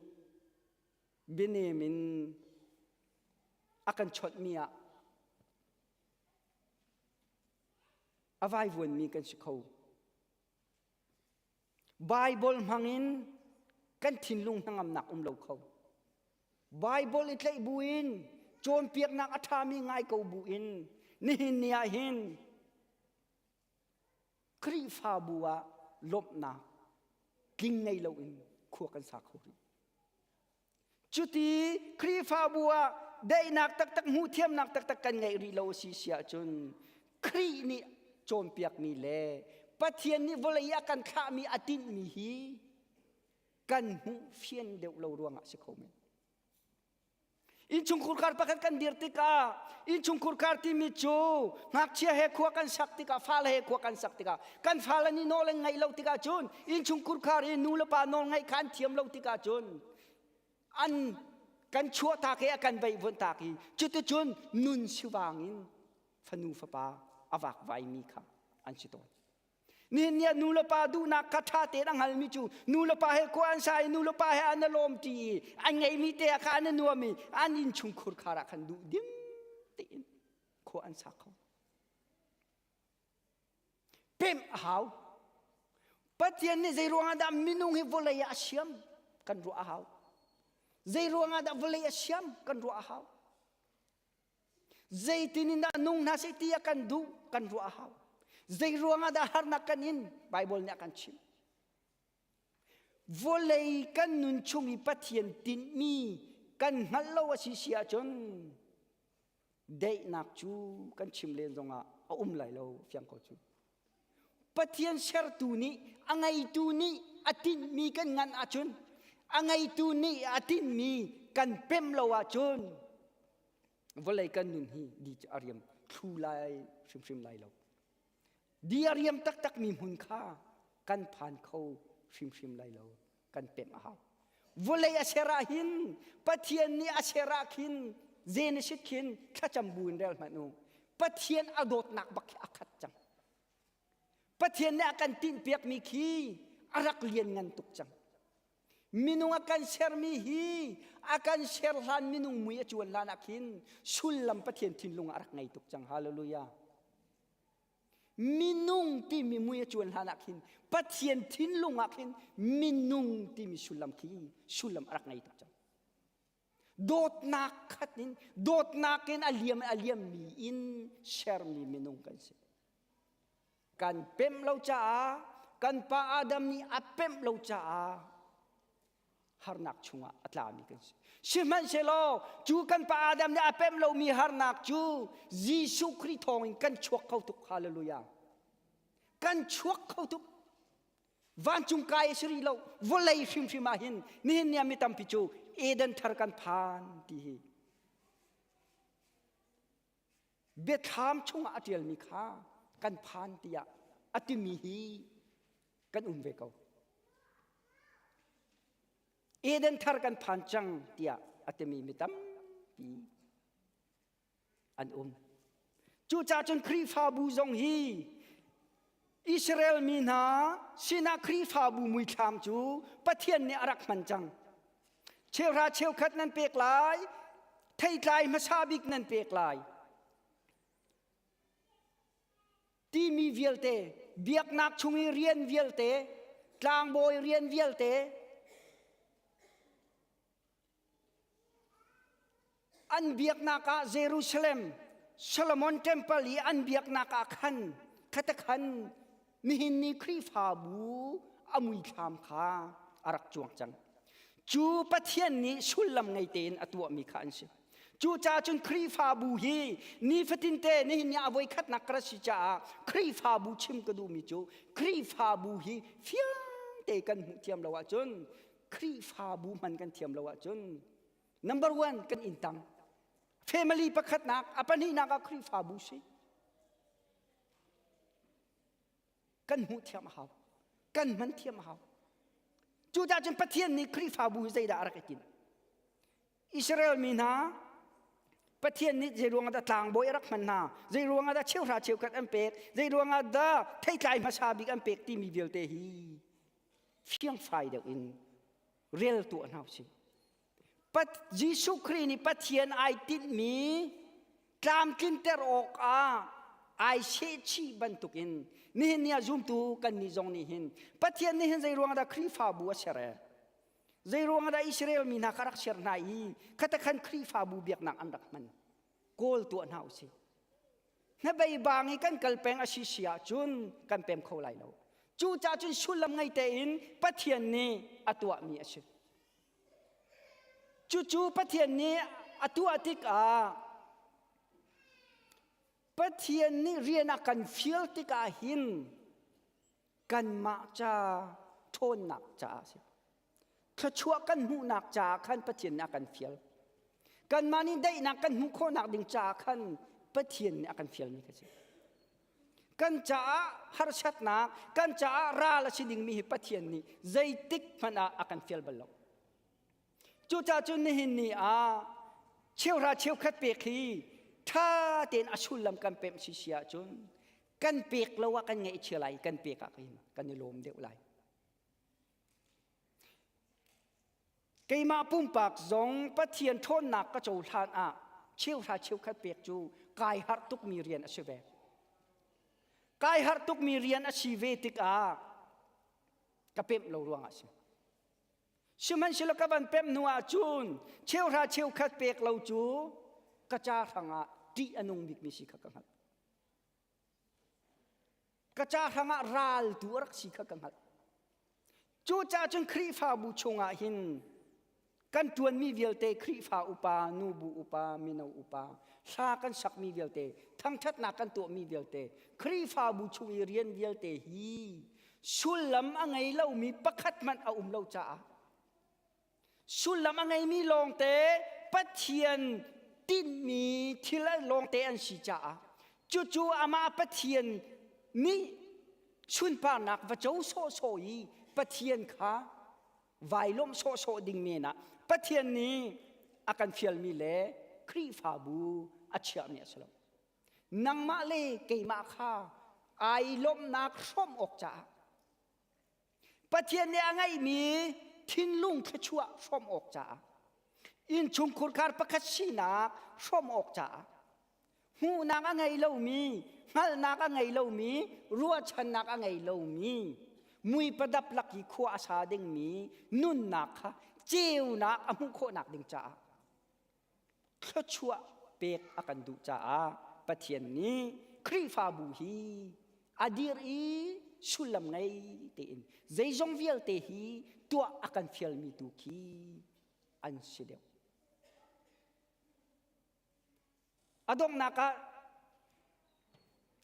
Speaker 6: bianem in a kan chawnhmi ah a vaivuanmi kan si kho. Baibal hmangin kan thinlung hnangamnak um lo kho. Baibal i tlaih buin cawnpiaknak a ṭhami ngai ko buin nihin ni ah hin Khrihfabu ah lawmhnak tling ngei loin khua kan sa kho rih. Cuti Khrihfabu ah daihnak taktak hmuhthiamnak taktak kan ngeih rih lo a si si ahcun Khrih nih cawnpiakmi le Pathian nih vawlei ah kan thlahmi a tinhmi hi kan hmuh fian deuh lo ruangah si kho men. Innchungkhur khar pakhat kan dir tikah innchungkhur khar timi cu ngakchia he khua kan sak tikah fale he khua kan sak tikah kan fale nih nawl an ngaih lo tikah cun innchungkhur khar i nu le pa nawl ngaih kha an thiam lo tikah cun an kan chuahtak i a kan veihvuan tak i cuticun nun sivang in fanu fapa a vakvaimi kha an si tawn. Nihin ni ah nu le pa duhnak kha ṭha tein a hngalmi cu nu le pa he khua an sa i nu le pa he an i lawm ṭi i an ngeihmi te ah kha an i nuam i an innchungkhur khar ah khan duh dim tein khua an sa kho. Pemh a hau. Pathian nih zei ruangah dah minung hi vawlei ah a siam kan ruah a hau. Zei ruangah dah vawlei a siam kan ruah a hau. Zeitin in dah nung hna seh ti a kan duh kan ruah a hau. Zei ruangah dah harnak kan in Bible nih a kan chimh. Vawlei kan nun chung i Pathian tinhmi kan hngalh lo a si si ahcun daihnak cu kan chim len zongah a um lai lo fiang ko cu. Pathian sertu nih a ngeitu nih a tinhmi kan ngan ahcun a ngeitu nih a tinhmi kan pemh lo ahcun vawlei kan nun hi di cu a riam thlu lai hrimhrim lai lo. Di a riam taktakmi hmun kha kan phan kho hrimhrim lai lo. Kan pemh a hau. Vawlei a ser ah hin Pathian nih a ser ah khin Genesis khin thlacam bu in rel hmanh u. Pathian a dawtnak bak khi a khat cang. Pathian nih a kan tinhpiakmi khi a rak lian ngan tuk cang. Minung a kan sermi hi a kan ser hlan minung mui a cuan hlan ah khin sullam Pathian thinlung ah a rak ngei tuk cang. Hallelujah. Minung timi mui a cuan hlan ah khin Pathian thinlung ah khin minung timi sullam khi sullam a rak ngei tuk cang. Dawtnak khat in dawtnak in a liam a liammi in sermi minung kan si. Kan pemh lo caah kan pa Adam nih a pemh lo caah harnak chungah a tlami kan si. Sihmanhsehlaw cu kan pa Adam nih a pemh lomi harnak cu Jesuh Khrih thawngin kan chuak kho tuk. Hallelujah. Kan chuak kho tuk. Vancung kai a si rih lo. Vawlei hrimhrim ah hin nihin ni ah mi tampi cu Eden thar kan phan ti hi biathlam chungah a ṭialmi kha kan phan tiah a timi hi kan um ve ko. Eden thar kan phan cang tiah a timi mi tampi an um. Cucaah cun Khrihfabu zong hi Israel mi hna sinah Khrihfabu muithlam cu Pathian nih a rak hman cang. Cheuhra cheukhat nan pek lai, theitlai hmasa bik nan pek lai. Timi vialte, biaknak chung i rian vialte, tlangbawi rian vialte, an biaknak ah Jerusalem Solomon Temple i an biaknak ah khan khatakhan nihin ni Khrihfabu a muithlam kha a rak cuang cang. Cu Pathian nih sullam ngei tein a tuahmi kha an si. Cucaah cun Khrihfabu hi nifatinte nihin ni a voikhatnak ka si caah Khrihfabu chim ka duhmi cu Khrihfabu hi fiang te kan hmuh thiam lo ahcun Khrihfabu hman kan thiam lo ahcun number one kan inn tang family pakhatnak a pahnihnak ah Khrihfabu si kan hmuh thiam a hau kan hman thiam a hau cucaah cun Pathian nih Khrihfabu hi zeidah a rak i tinh Israel mi hna Pathian nih zei ruangah dah tlangbawi a rak hman hna zei ruangah dah cheuhra cheukhat an pek zei ruangah dah theitlai hmasa bik an pek timi vialte hi fiangfai deuh in rel tuah hna usih. Pat Jesuh Khrih nih Pathian ai tinhmi tlamtlinter awkah ai sehchih bantukin nihin ni ah zumtu kan nih zong nih hin Pathian nih hin zei ruangah dah Khrihfabu a ser e zei ruangah dah Israel mi hna kha rak ser hna i khatakhan Khrihfabu biaknak an rak hman kawl tuah hna usih hnabei bang i kan kal peng a si si ahcun kan pem kho lai lo cucaah cun sullam ngei tein Pathian nih a tuahmi a si cucu Pathian nih a tuah tikah Pathian nih rian a kan fial tikah hin kanmah ca ṭhawnnak caah a si Thluachuah kan hmuhnak caah khan Pathian nih a kan fial. Kanmah nih daihnak kan hmuh khawhnak ding caah khan Pathian nih a kan fialmi kha si. Kan caah harsatnak, kan caah ral a si dingmi hi Pathian nih zeitik hmanh ah a kan fial bal lo. Cucaah cun nihin ni ah cheuhra cheukhat pek hi ṭha tein a sullam kan pemh si si ahcun kan pek lo ah kan ngaihchia lai, kan pek ah kan i lawm deuh lai. Keimah pumpak zong Pathian ṭhawnnak ka cohlan ah cheuhra cheukhat pek cu kai harh tukmi rian a si ve. Kai harh tukmi rian a si ve tikah ka pemh lo ruangah a si. Sihmanhsehlaw ka van pemh hnu ah cun cheuhra cheukhat pek lo cu ka ca hrangah ṭih a nung bikmi si kha ka hngalh. Ka ca hrangah ral tu a rak si kha ka hngalh. Cucaah cun Khrihfabu chungah hin kan ṭuanmi vialte Khrihfa upa, nubu upa, mino upa, hla kan sakmi vialte, thangṭhatnak kan tuahmi vialte, Khrihfabu chung i rian vialte hi sullam a ngei lomi pakhat hmanh a um lo caah sullam a ngeimi lawngte Pathian tinhmi thil lawngte an si caah cucu amah Pathian nih sunparnak va co sawhsawh i Pathian kha vai lawmh sawhsawh ding men ah Pathian nih a kan fialmi le Khrihfabu a chiahmi a si lo. Nangmah le keimah kha ai lawmhnak hrawmh awk caah Pathian nih a ngeihmi thinlung thluachuah hrawmh awk caah innchung khurkhar pakhat sinak hrawmh awk caah hmuhnak a ngei lomi hngalhnak a ngei lomi ruahchannak a ngei lomi mui padap lak i khua a sa dingmi nunnak kha ceunak a hmuh khawhnak ding caah thluachuah pek a kan duh caah Pathian nih Khrihfabu hi a dir i sullam ngei tein zeizong vialte hi tuah a kan fialmi tu khi an si deuh. A donghnak ah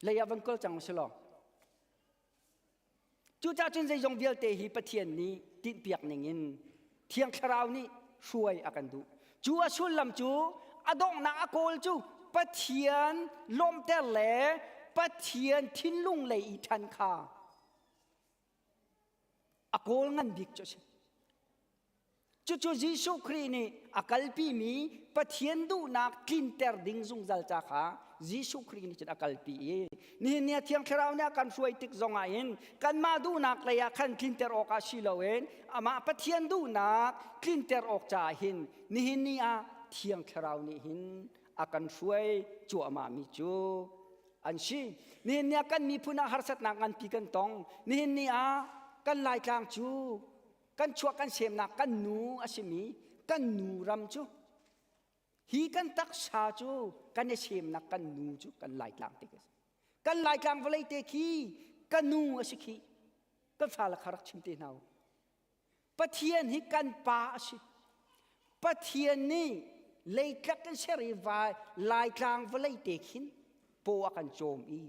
Speaker 6: lei ah van kal cang si law Cucaah cun zeizong vialte hi Pathian nih tinhpiak ningin Thiang Thlarau nih hruai a kan duh. Cu a sullam cu a donghnak a kawl cu Pathian lawmhter le Pathian thinlung lei i ṭhan kha a kawl ngan bik cu a si. Cucu Jesuh Khrih nih a kalpimi Pathian duhnak tlinter ding zungzal ca kha Jesuh Khrih nih cun a kalpi i nihin ni ah Thiang Thlarau nih a kan hruai tik zongah hin kanmah duhnak lei ah khan tlinter awkah si loin amah Pathian duhnak tlinter awk caah hin nihin ni ah Thiang Thlarau nih hin a kan hruai cuahmahmi cu an si. Nihin ni ah kan miphun ah harsatnak nganpi kan tong. Nihin ni ah kan Laitlang cu kan chuah kan semnak kan nu a simi kan nu ram cu hi kan taksa cu kan i semnak kan nu cu kan laitlang te khi kan laitlang vawlei te khi ka nu a si khi kan fale kha rak chim te hna u Pathian hi kan pa a si Pathian nih leitlak kan ser i vai laitlang vawlei te khin paw a kan cawm i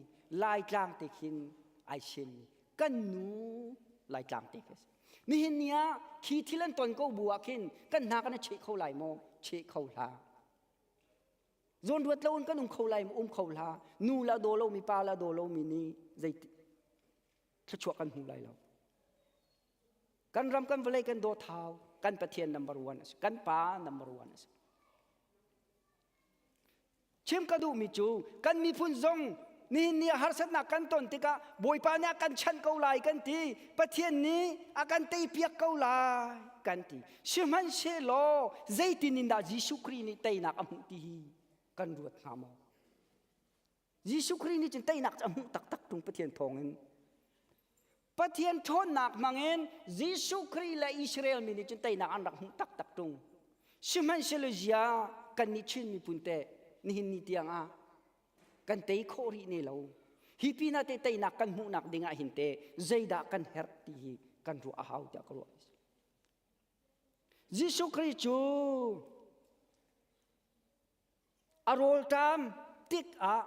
Speaker 6: laitlang te khin ai semmi kan nu laitlang te khi a si nihin ni ah khi thil an ton ko bu ah khin kan hna kan i cheh kho lai maw cheh kho hlah zawn ruat lo in kan um kho lai maw um kho hlah nu la daw lo mi pa la daw lo mi nih zei thluachuah kan hmu lai lo kan ram kan vawlei kan daw thau kan pathian number one a si kan pa number one a si Chim ka duhmi cu kan miphun zong nihin ni ah harsatnak kan ton tikah Bawipa nih a kan chanh ko lai kan ti Pathian nih a kan teipiak ko lai kan ti sihmanhsehlaw zeitin in dah Jesuh Khrih nih teinak a hmuh ti hi kan ruat hnga maw Jesuh Khrih nih cun teinak cu a hmuh taktak tung Pathian thawngin Pathian ṭhawnnak hmangin Jesuh Khrih le Israel mi nih cun teinak an rak hmuh taktak ṭung. Sihmanhsehlaw zia kannih Chin miphun teh nihin ni tiang ah kan tei khawh rih ne lo. Hi pinah teh teinak kan hmuhnak ding ah hin teh zeidah kan herh ti hi kan ruah a hau tiah ka ruah. Jesuh Khrih cu A rawlṭam tikah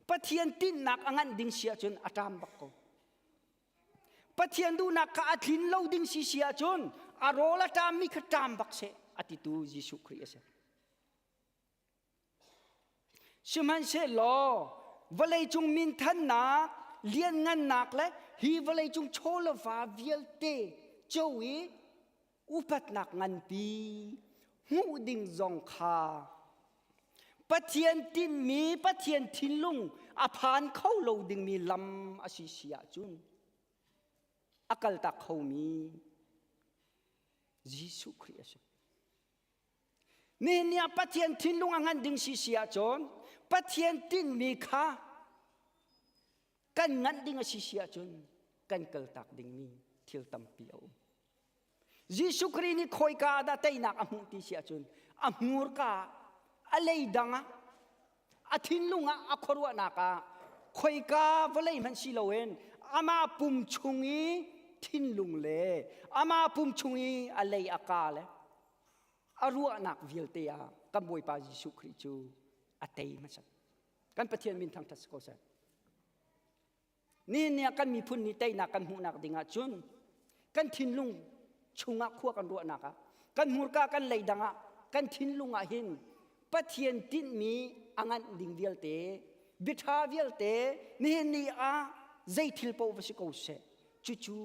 Speaker 6: Pathian tinhnak a nganh ding si ahcun a ṭam bak ko. Pathian duhnak kha a tlin lo ding si si ahcun a rawl a ṭammi kha ṭam bak seh a titu Jesuh Khrih a si. Sihmanhsehlaw vawleicung minthannak, lianngannak le hi vawleicung chaw le va vialte co i upatnak nganpi hmuh ding zong kha Pathian tinhmi Pathian thinlung a phan kho lo dingmi lam a si si ahcun a kaltak khomi Jesuh Khrih a si. Nihin ni ah Pathian thinlung a ngan ding si si ahcun Pathian tinhmi kha. Kan nganh ding a si si ahcun kan kaltak dingmi thil tampi a um. Jesuh Khrih nih khawika ah dah teinak a hmuh ti si ahcun a hmurka a leidang ah a thinlung ah a khuaruahnak ah khoika vawlei hmanh si loin amah pum chung i thinlung le amah pum chung i a lei a ka le a ruahnak vialte ah kan Bawipa Jesuh Khrih cu a tei hmasa. Kan Pathian min thangṭhat si ko seh. Nihin ni ah kan miphun nih teinak kan hmuhnak ding ahcun kan thinlung chungah khua kan ruahnak ah kan hmurka kan leidang ah kan thinlung ah hin Pathian tinhmi a nganh ding vialte biaṭha vialte nihin ni ah zei thil paoh va si ko seh cucu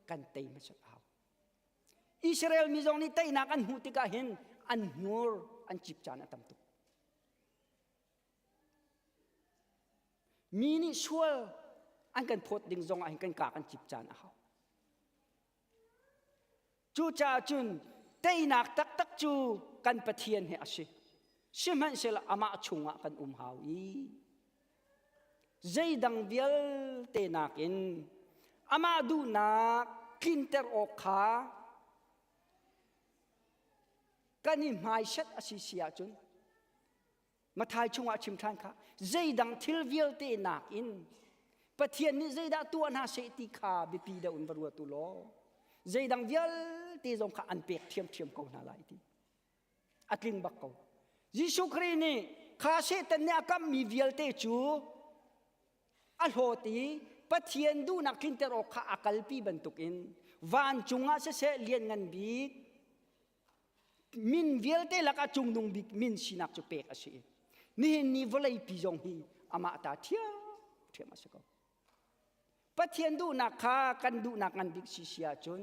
Speaker 6: kan tei hmasat a hau. Israel mi zong nih teinak an hmuh tikah hin an hmur an cip caan a tam tuk. Mi nih sual an kan phawt ding zong ah hin kan ka kan cip caan a hau. Cucaah cun teinak taktak cu kan Pathian he a si. Sihmanhsehlaw amah chungah kan um hau i zeidang vialte nakin amah duhnak tlinter awk kha kan i hmaiset a si si ahcun Mathai chungah chim ṭhan kha zeidang thil vialte nakin Pathian nih zeidah tuah hna seh ti kha biapi deuh in va ruat u law zeidang vialte zong kha an pek ṭhiamṭhiam ko hna lai ti a tling bak ko Jesuh Khrih nih kha Satan nih a kamhmi vialte cu a hlawt i Pathian duhnak tlinter awk kha a kalpi bantukin vancung ah siseh lianngan bik min vialte lakah cungnung bik min sinak cu pek a si i nihin ni vawleipi zong hi amah ta ṭhiamṭhiam a si ko. Pathian duhnak kha kan duhnak ngan bik si si ahcun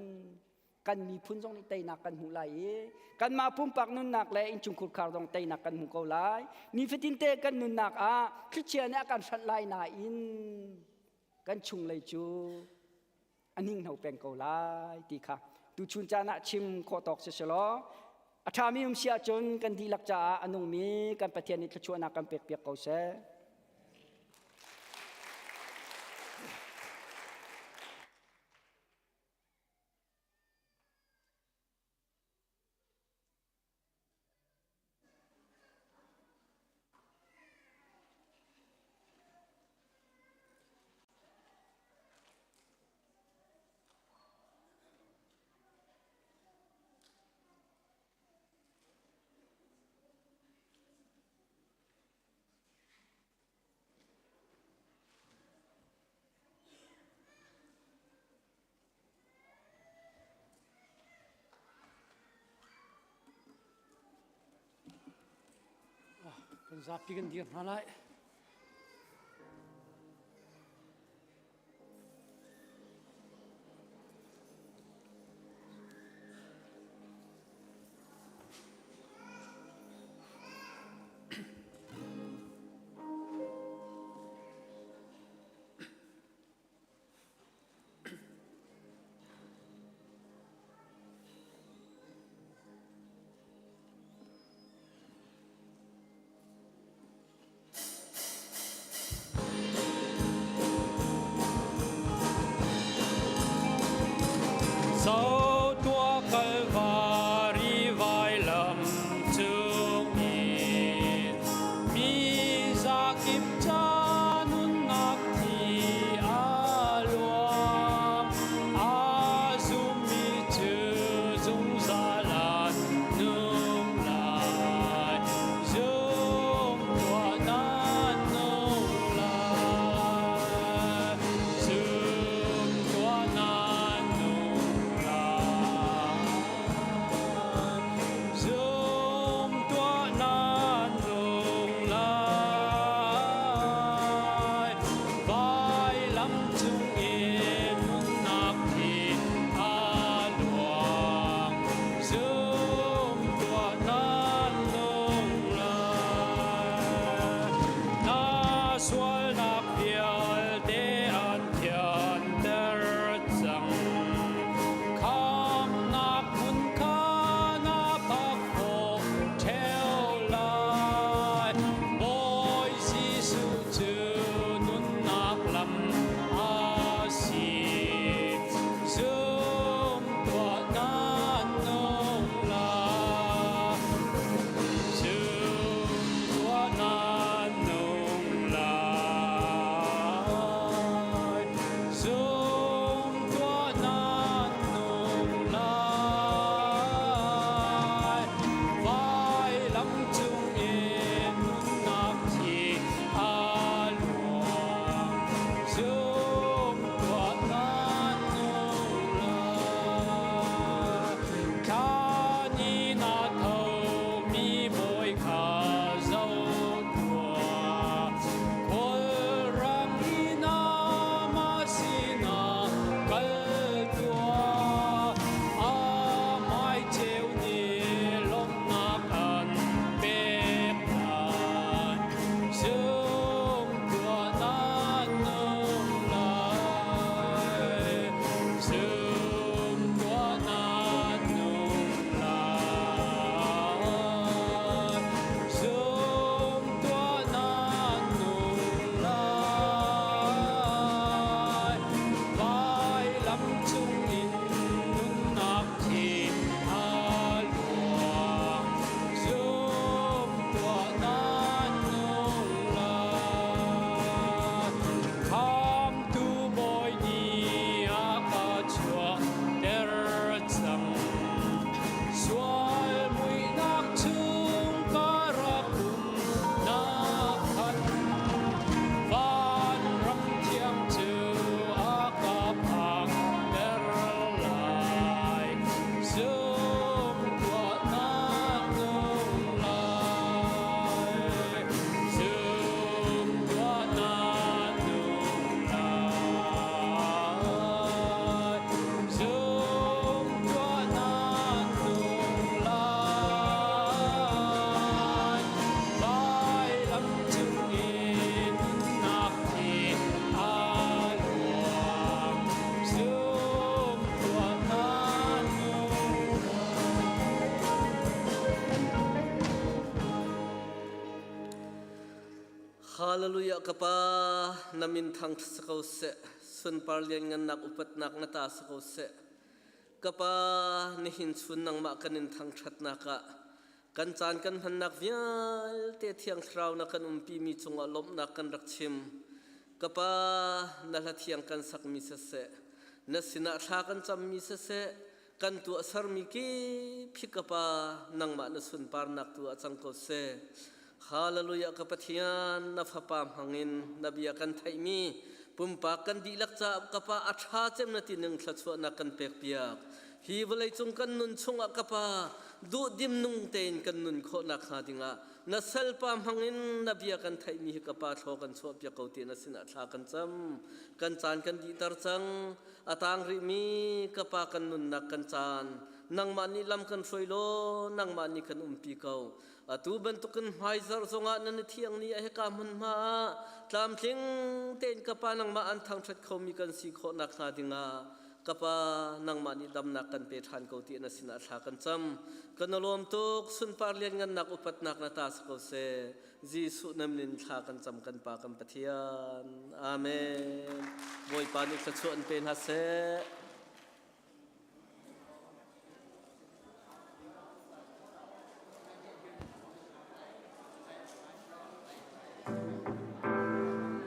Speaker 6: kan miphun zong nih teinak kan hmuh lai i kanmah pumpak nunnak le innchungkhur khar zong teinak kan hmu ko lai. Nifatin te kan nunnak ah thlichia nih a kan hranh lai nain kan chunglei cu a hninghno peng ko lai ti kha tuchun caan ah chim khawh tawk si selaw a ṭhami um si ahcun kan dihlak caah a nungmi kan Pathian nih thluachuahnak kan pekpiak ko seh.
Speaker 9: Kan zapi kan dir hna lai.
Speaker 7: Zo tua Kalvari vailam cungin mi zakip ca nunnak thi a luang a zummi cu zungzal an nung lai zum tuah nan nung lai zum tuah nan nung lai.
Speaker 1: Hallelujah ka pa na min thang si ko seh sunpar lianngannak upatnak na ta si ko seh ka pa nihin chun nangmah kan in thangṭhatnak ah kan caan kan hmannak vialte thiang thlarau na kan umpi mi cungah lawmhnak kan rak chim ka pa na hla thiang kan sakmi siseh na sinah thla kan cammi siseh kan tuahsermi kip hi ka pa nangmah na sunparnak tu ah cang ko seh Hallelujah ka Pathian na fapa hmangin na bia kan theihmi pumpak kan dihlak caah ka pa a ṭha cem na ti ning thluachuahnak kan pek piak hi vawlei cung kan nun chungah ka pa duhdim nung tein kan nun khawh nakhnga dingah na salpa hmangin na bia kan theihmi hi ka pa thlaw kan chuah piak ko ti na sinah thla kan cam kan caan kan dihter cang a tang rihmi ka pa kan nunnak kan caan nangmah nih lam kan hruai law nangmah nih kan umpi ko atu bantukin hmaizarh zongah nan i thiang ni a hika hmunhma ah tlamtling tein ka pa nangmah an thangṭhat khomi kan si khawh nakhnga dingah ka pa nangmah nih damnak kan pe ṭhan ko ti na sinah thla kan cam kan lawm tuk sunpar lianngannak upatnak na ta si ko seh Jesuh na min thla kan cam kan pa kan Pathian amen Bawipa nih thluachuah an pe hna seh.